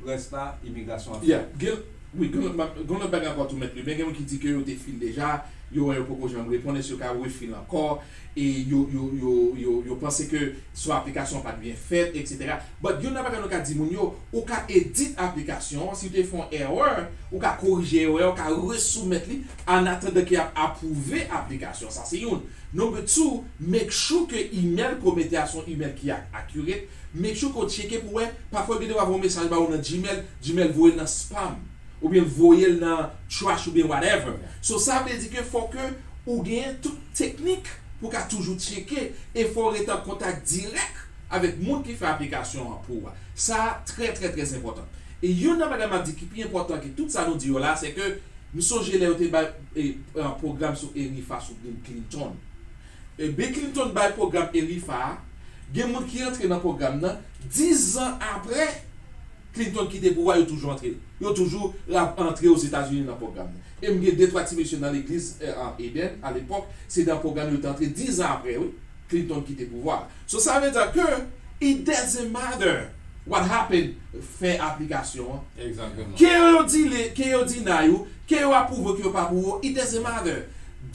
rès la, imigrasyon ap fè. Yeah, gen, wi, gen lòt ba-, gen lòt bagay ankò tou, Mèt Liben. Gen moun ki di ke yo te fil deja, yo wè yo poko janm reponn, èske yo ka refil ankò, e yo, yo, yo, yo, yo panse ke swa aplikasyon an pa t byen fèt, etsetera. But youn nan bagay nou ka di moun yo, ou ka edit aplikasyon an, si w te fè yon erè, ou ka korije erè, ou ka resoumèt li, an atandan ke y ap apwouve aplikasyon. Sa se youn. Number two, make sure ke email ke w mete a se yon email ki a-, accurate. Make sure ke w tcheke pou wè, pafwa yo gen dwa voye yon mesaj ba ou nan Gmail, Gmail voye l nan spam, oubyen l voye l nan trash, oubyen whatever. So, sa vle di ke fò ke ou genyen tout teknik pou w ka toujou tcheke, e fò w rete an kontak dirèk avèk moun ki fè aplikasyon an pou ou a. Sa trè, trè, trè enpòtan. E youn nan bagay m ap di ki pi enpòtan ke tout sa nou di yo la, se ke m sonje lè yo te bay, e, e, pwogram sou ERIFA sou Bill Clinton. E Bill Clinton bay pwogram ERIFA a, gen moun ki antre nan pwogram nan, diz zan apre Clinton kite pouvwa, yo toujou antre. Yo toujou ap antre Ozetazini nan pwogram nan. E m gen de twa ti mesye nan legliz, e, an Eden, alepòk, se nan pwogram yo te antre diz zan apre, wi. Clinton kite pouvwa a. So, sa vle di ke it doesn't matter what happened, fè aplikasyon an. Exactement. Ke yo dile, ke yo deny ou, ke yo apwouve ou, ke yo pa apwouve ou, it doesn't matter.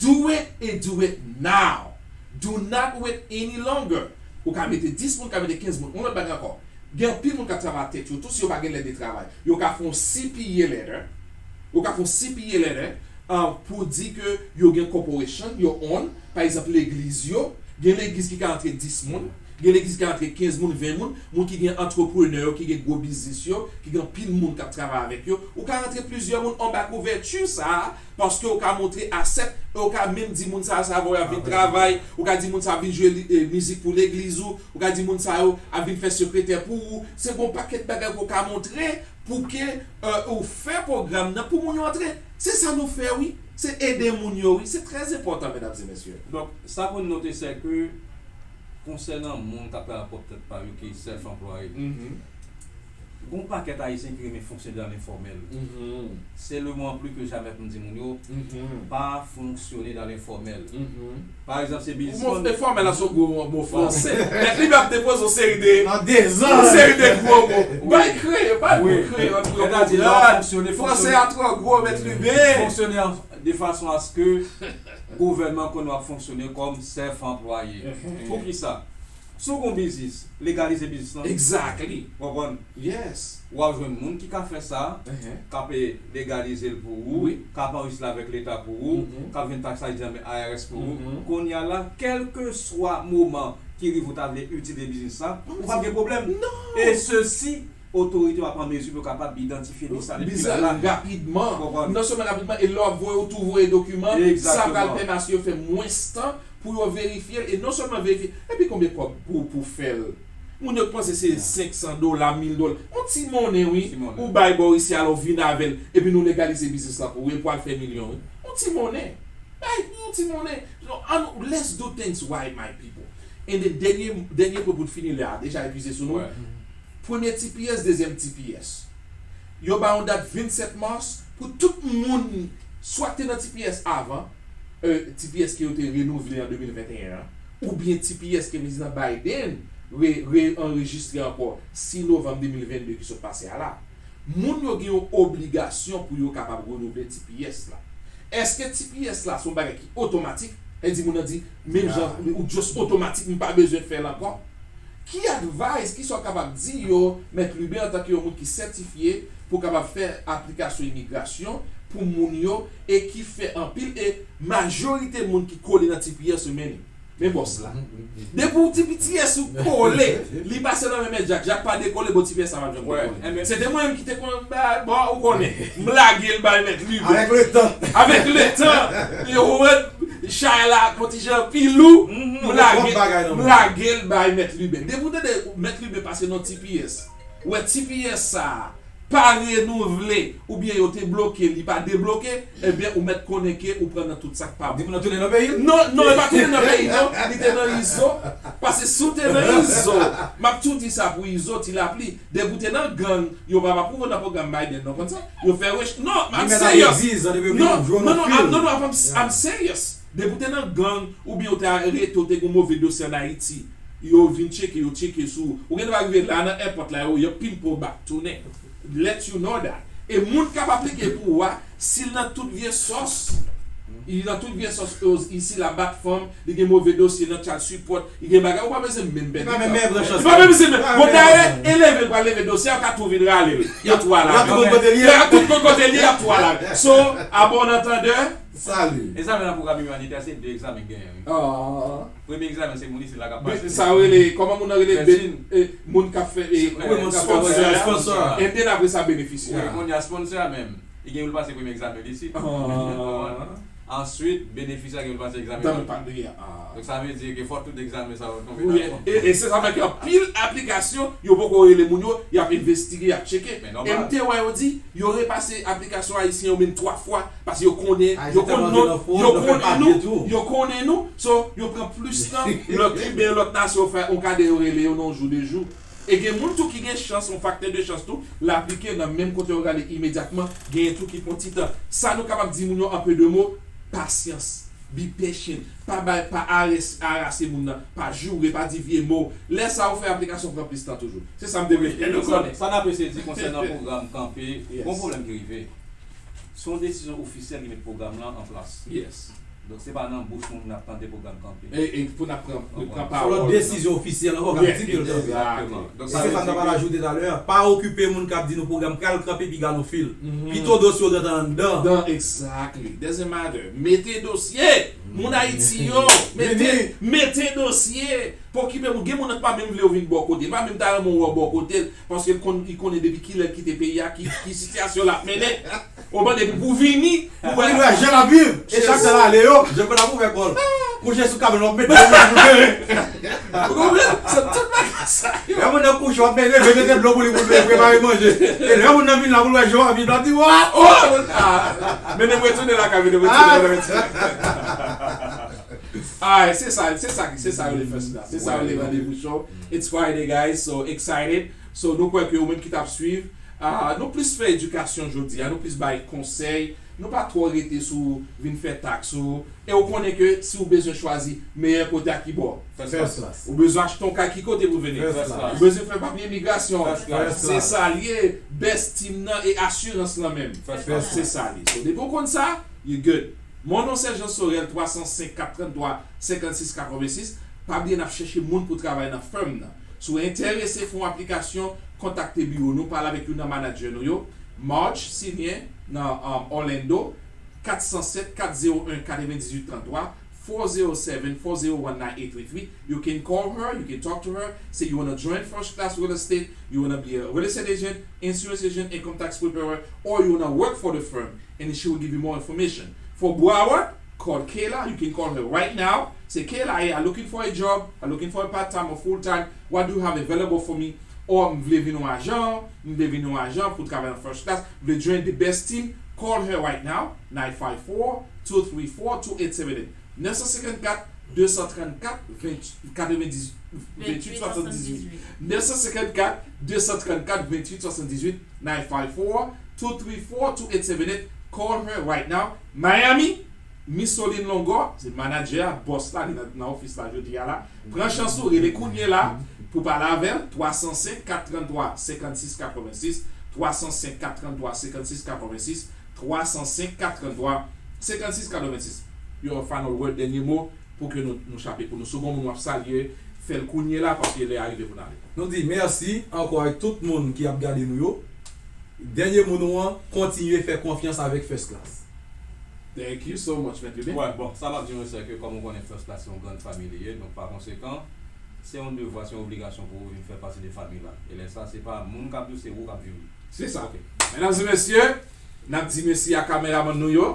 Do it and do it now. Do not wait any longer. Ou ka mete dis moun, ou ka mete kenz moun. Yon lòt bagay ankò. Gen anpil moun k ap travay ak tèt yo tou, si yo pa gen lèt de travay. Yo ka fè yon C P A letter. Yo ka fè yon C P A letter, ah, pou di ke yo gen corporation, yo own, pa egzanp, legliz yo. Gen legliz ki ka antre dis moun, gen legliz ki ka antre kenz moun, ven moun, moun ki gen antreprenè yo, ki gen gwo biznis yo, ki gen anpil moun k ap travay avèk yo. Ou ka antre plizyè moun anba kouvèti sa a, paske ou ka montre asset, e ou ka menm di moun sa a, sa a, bon, y ap vin travay, ou ka di moun sa a vin jwe li, e, mizik pou legliz ou, ou ka di moun sa yo ap vin fè sekretè pou ou. Se gon pakèt bagay ke ou ka montre pou ke, e, ou fè pwogram nan pou moun yo antre. Se sa nou fè, wi. Se ede moun yo, wi. Se trè enpòtan, medam e mesye. Donk, sa pou n note, se ke konsènan moun k ap travay pwòp tèt pa yo, ki self employed, gon pakèt Ayisyen ki renmen fonksyone dan lenfòmèl. Se le moman pli ke jamè pou m di moun yo, pa fonksyone dan lenfòmèl. Pa egzanp, se biznismann. Mo enfòmèl la se yon gwo mo fransè. Mèt Liben ap depoze yon seri de, yon seri de gwo mo. Bay kreye, bay kreye, antre yon pwogram. Fransè a twò gwo, Mèt Liben. Fonksyone an, de fason a se ke gouvènman konn w ap fonksyone kòm self employé. Poukisa? Si w gen yon biznis, legalize biznis lan. Exactly. Konprann? Yes. W ap jwenn moun ki ka fè sa, k ap legalize l pou ou, k ap anrejistre l avèk leta pou ou, k ap jwenn tax I D anba I R S pou ou. Kounye a la, kèlkeswa moman ki rive ou ta vle itil de biznis sa, ou p ap gen pwoblèm. E sesi, otorite yo ap an mezi pou yo kapab idantifye biznis la depi la. Rapidman. Non sèlman rapidman, e lè w ap voye, ou tou voye dokiman, sa pral pèmèt yo fè mwens tan pou yo verifye l, e non sèlman verifye, epi konbyen kòb pou, pou fè l? Moun yo k panse se senk san dola, mil dola. Yon ti monnen, wi. Ou bay bò isi a, lè w vin avè l, epi nou legalize biznis la pou ou, epi w al fè milyon, wi. Yon ti monnen. Bay yon ti monnen. Let's do things right, my people. And then, dènye, dènye pwen pou n fini lè a deja epuize sou nou. Premye T P S, dezyèm T P S. Yo ba yon dat vennsèt mas pou tout moun swa k te nan T P S avan, T P S ke yo te renouvle an de mil venteyen an, oubyen T P S ke Prezidan Biden re, re-anrejistre ankò sis novanm de mil vennde ki sot pase a la. Moun yo gen yon obligasyon pou yo kapab renouvle T P S la. Èske T P S la se yon bagay ki otomatik? Sa vle di moun nan di, menm jan, ou just otomatik, m pa bezwen fè l ankò? Ki advice, kisa w kapab di yo, Mèt Lubin, antanke yon moun ki sètifye, pou w kapab fè aplikasyon imigrasyon pou moun yo, e ki fè anpil, e majorite moun ki kole nan T P S yo mennen? Men bòs la. Depi w ti T P S ou kole, li pase nan men Mèt Jak, Jak pa dekole, bon, T P S sa pa janm dekole. Se te mwen menm ki te konn ba, bon, ou konnen, m lage l bay Mèt Lubin. Avèk letan. Avèk letan, yo wè chay la kontijan pi lou, m lage, m lage l bay Mèt Lubin. Depi w tande Mèt Lubin pase nan T P S, ou wè T P S sa a pa renouvle, oubyen yo te bloke, li pa debloke, ebyen ou mèt konnen ke ou pran nan tout sa k pa bon. Depi nan tounen nan peyi l? Non, non, li pa tounen nan peyi l non, li te nan izo. Paske si w te nan izo, m ap tou di sa pou izo, ti lapli, depi w te nan gang, yo pa, pa pwouve w nan pwogram Biden non, konn sa? Yo fè rech, non, I'm serious. Non, non, non, I'm, non, non, I'm, I'm serious. Depi w te nan gang, oubyen w te arete, w te gen yon move dosye ann Ayiti, yo vin tcheke, yo tcheke sou ou. Ou gen dwa rive la nan èpòt la, yo, yo pimpe w back tounen. Let you know that. E moun k ap aplike pou ou a, si l nan tout vye sòs, li nan tout vye sòs, isi la bat fanm, li gen move dosye nan child support, li gen bagay, ou pa bezwen menm pèdi tan. Li pa menm bezwen menm. Bon, dayè, e leve l pral leve dosye a, ou ka tou vin rale l. Y ap tou al avè l. Y ap tou konn kote l ye, y ap tou al avè l. So, à bon entendeur. Salut. Egzamen nan pwogram imanitè, se de egzamen k genyen, wi. Premye egzamen, se moun isit la k ap pase. Sa yo rele, kòman moun nan rele? Moun k ap fè, e, k ap fè sponsor a. And then apre sa, benefisyè a. Wi, kounye a, sponsor a menm, li gen pou l pase premye egzamen li isit. Answit, benefisyè a gen pou l pase egzamen. Donk, sa vle di ke fò tout egzamen sa yo tonbe dakò. E, e se sa fè ke anpil aplikasyon, yo poko rele moun yo, y ap envestige, y ap tcheke. E m te wè yo di, yo repase aplikasyon ayisyen yo menm twa fwa, paske yo konnen, yo konnen nou, yo konnen nou, yo konnen nou, so, yo pran plis tan, lòt liben, lòt nasyon fè yon kadè, yo rele yo nan yon jou, de jou. E gen moun tou ki gen chans, yon faktè de chans tou, l aplike nan menm kote yo rale imedyatman, genyen tou ki pran ti tan. Sa nou kapab di moun yo, an pe de mo, pasyans. Be patient. Pa bay, pa arase moun nan, pa joure, pa di vye mo. Lè sa ou fè aplikasyon pran plis tan toujou. Se sa m te vle fè nou konnen. Sa n ap eseye di konsènan pwogram kanpe, gon pwoblèm ki rive. Se yon desizyon ofisyèl ki met pwogram lan an plas. Donk se pa nan bouch moun n ap tande pwogram kanpe. E, e pou n ap pran, pran pawòl. Se yon lòt desizyon ofisyèl ankò k ap di ke l kanpe. Egzakteman. E se sa m ta pral ajoute talè a. Pa okipe moun k ap di nou pwogram pral kanpe epi gade yon fil. Pito dosye w gentan anndan. Exactly. Doesn't matter. Mete dosye. Moun Ayiti yo, mete, mete dosye. Pa okipe moun. Gen moun nan ki pa menm vle w vin bò kote l. Pa menm ta renmen w wè w bò kote l. Paske l konn, li konnen depi kilè l kite peyi a, ki, ki sitiyasyon l ap mennen. Ou konprann? Epi pou vini, pou wè. Li wè jan l ap viv. E chak tan l ale yo, jan l konn ap ouvè kò l. Kouche sou kamyon, w ap mete dlo pou l bere. Ou konprann? Se tout bagay sa yo. Lè moun nan kouche, w ap mete, mete dlo pou li, pou l bere, prepare manje. E lè moun nan vin la, pou l wè jan w ap viv la, di, "Wa!" Oh! Mennen m retounen lakay, mennen m retounen, mennen m retounen. Alright, se sa, se sa, se sa yo rele first class. Se sa yo rele Randevou Show. It's Friday, guys, so excited. So, nou kwè ke ou menm ki t ap swiv, ah, nou plis fè edikasyon jodi a, nou plis bay konsèy, nou pa twò rete sou vin fè taks ou, e ou konnen ke si ou bezwen chwazi meyè kote a ki bò. First class. Ou bezwen achte yon kay ki kote pou vini. First class. Ou bezwen fè papye imigrasyon. First class. Se sa l ye, best team nan e asirans lan menm. First class. Se sa l ye. So, depi ou konn sa, you good. Mon nom c'est Jean Sorel, twa san senk, kat trannntwa, senkann sis, katrevensis. Pa bliye n ap chèche moun pou travay nan firm nan. Si w enterese fè yon aplikasyon, kontakte biwo nou, pale avèk youn nan manager nou yo, Marge Senior nan um, Orlando, kat san sèt, kat zewo en, katrevendizuit tranntwa, four zero seven, four zero one, nine eight three three. You can call her, you can talk to her, say you want to join First Class Real Estate, you want to be a real estate agent, insurance agent, income tax preparer, or you want to work for the firm, and she will give you more information. For Broward, call Kayla. You can call her right now. Say, Kayla, hey, I'm looking for a job. I'm looking for a part-time or full-time. What do you have available for me? Or, m vle vin yon ajan, m vle vin yon ajan pou travay nan First Class, m vle join the best team. Call her right now, nine five four, two three four, two eight seven eight. Nèf san senkannkat, de san trannkat, katrevendizuit, venntuit swasanndizuit. Nèf san senkannkat, de san trannkat, venntuit swasanndizuit, nine five four, two three four, two eight seven eight. Call her right now. Miami, Miss Soline Longo, se manager a, boss la, li nan, nan office la jodi a la. Pran chans ou, rele kounye la pou pale avè l, twa san senk, kat tranntwa, senkann sis katrevensis, twa san senk, kat tranntwa, senkann sis katrevensis, twa san senk, kat tranntwa, senkann sis katrevensis. Your final word, dènye mo, pou ke nou, nou chape kou nou. Si w gen yon moun w ap salye, fè l kounye la, paske lè a rive pou n ale. Nou di mèsi ankò ak tout moun ki ap gade nou yo. Dènye mo nou an, kontinye fè konfyans avèk First Class. Thank you so much, Mèt Ruben. Wè, bon, sa m ap di nou, se ke kòm ou konnen First Class se yon grann fanmi li ye, donk pa konsekan, se yon devwa, se yon obligasyon pou ou vin fè pati de fanmi la. E lè sa, se pa moun k ap viv, se ou k ap viv li. Se sa. Ok. Medam e mesye, n ap di mèsi a kameramann nou yo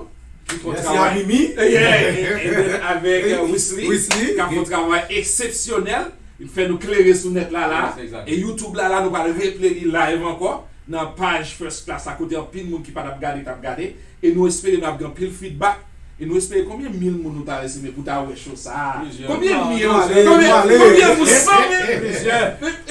ki fè yon travay. Mèsi a Mimi. Yeah, e, e, avèk, euh, Wesley, Wesley, k ap fè yon travay eksepsyonèl. Li fè nou klere sou nèt la, la. Yes, exactly. E YouTube la, la, nou pral replay li live ankò nan paj First Class la, kote anpil moun ki pa t ap gade, t ap gade. E nou espere n ap gen anpil feedback. E nou espere konbyen mil moun nou ta resevwa pou ta wè show sa a? Plizyè. Konbyen mil? Konbyen, konbyen pou san mil? Plizyè.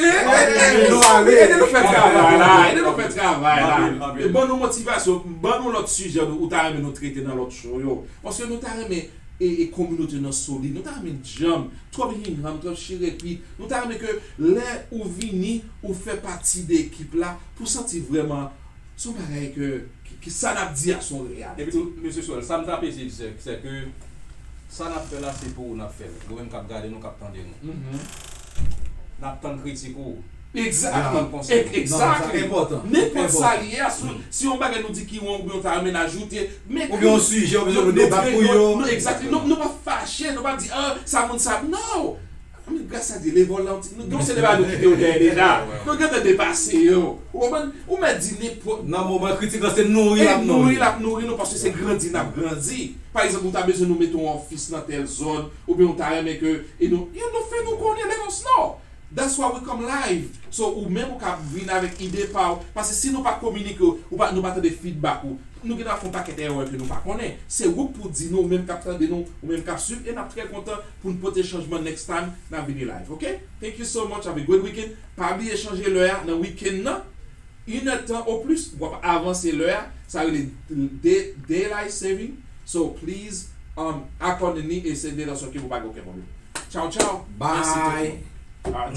Ede nou fè travay la, ede nou fè travay la. Anpil, anpil. E ban nou motivasyon, ban nou lòt sijè nou, ou ta renmen nou trete nan lòt show yo. Paske nou ta renmen e, e kominote nou solid. Nou ta renmen djanm, twòp hingham, twòp chirepit. Nou ta renmen ke lè ou vini, ou fè pati de ekip la, pou santi vrèman se yon bagay ke, ke, ke sa n ap di a se yon reyalite. Epi tou, mesye Sorel, sa m t ap eseye di, se, se ke sa n ap fè la, se pou ou n ap fè l. Nou menm k ap gade nou, k ap tande nou. Mhm. N ap tann kritik ou. Exactly. N ap tann konsèy. Exactly. Non, sa enpòtan. Nenpòt sa li ye a, si, si yon bagay nou di ki wrong, oubyen ou ta renmen ajoute, men oubyen yon sijè, ou bezwen nou debat pou yo. Nou, exactly. Nou, nou pa fache, nou pa di, ah, sa moun sa, no! Men gras a Dye, levòl la, nou, nou se de bagay nou kite yo dèyè deja. Nou gentan depase yo. Ou konprann? Ou mèt di nenpòt. Nan moman kritik lan, se nouri l ap nouri. Nouri l ap nouri nou, paske se grandi n ap grandi. Pa egzanp, ou ta bezwen nou mete yon ofis nan tèl zòn, oubyen ou ta renmen ke, e nou, e nou fè nou konnen, let us know. That's why we come live. So, ou menm ou ka vin avèk ide pa w. Paske si nou pa kominike, ou pa, nou pa tande feedback ou, nou gentan ap fè yon pakèt erè ke nou pa konnen. Se ou k pou di nou, ou menm k ap tande nou, ou menm k ap swiv, e n ap trè kontan pou n pote chanjman next time n ap vini live, ok? Thank you so much, have a great weekend. Pa bliye chanje lè a nan weekend nan, inèdtan o plis, w ap avanse lè a, sa rele day, daylight saving. So, please, um, accordingly, e se de la sòt ke pou pa gen okenn pwoblèm. Tchao, tchao. Mèsi tout moun. Bye. Alright,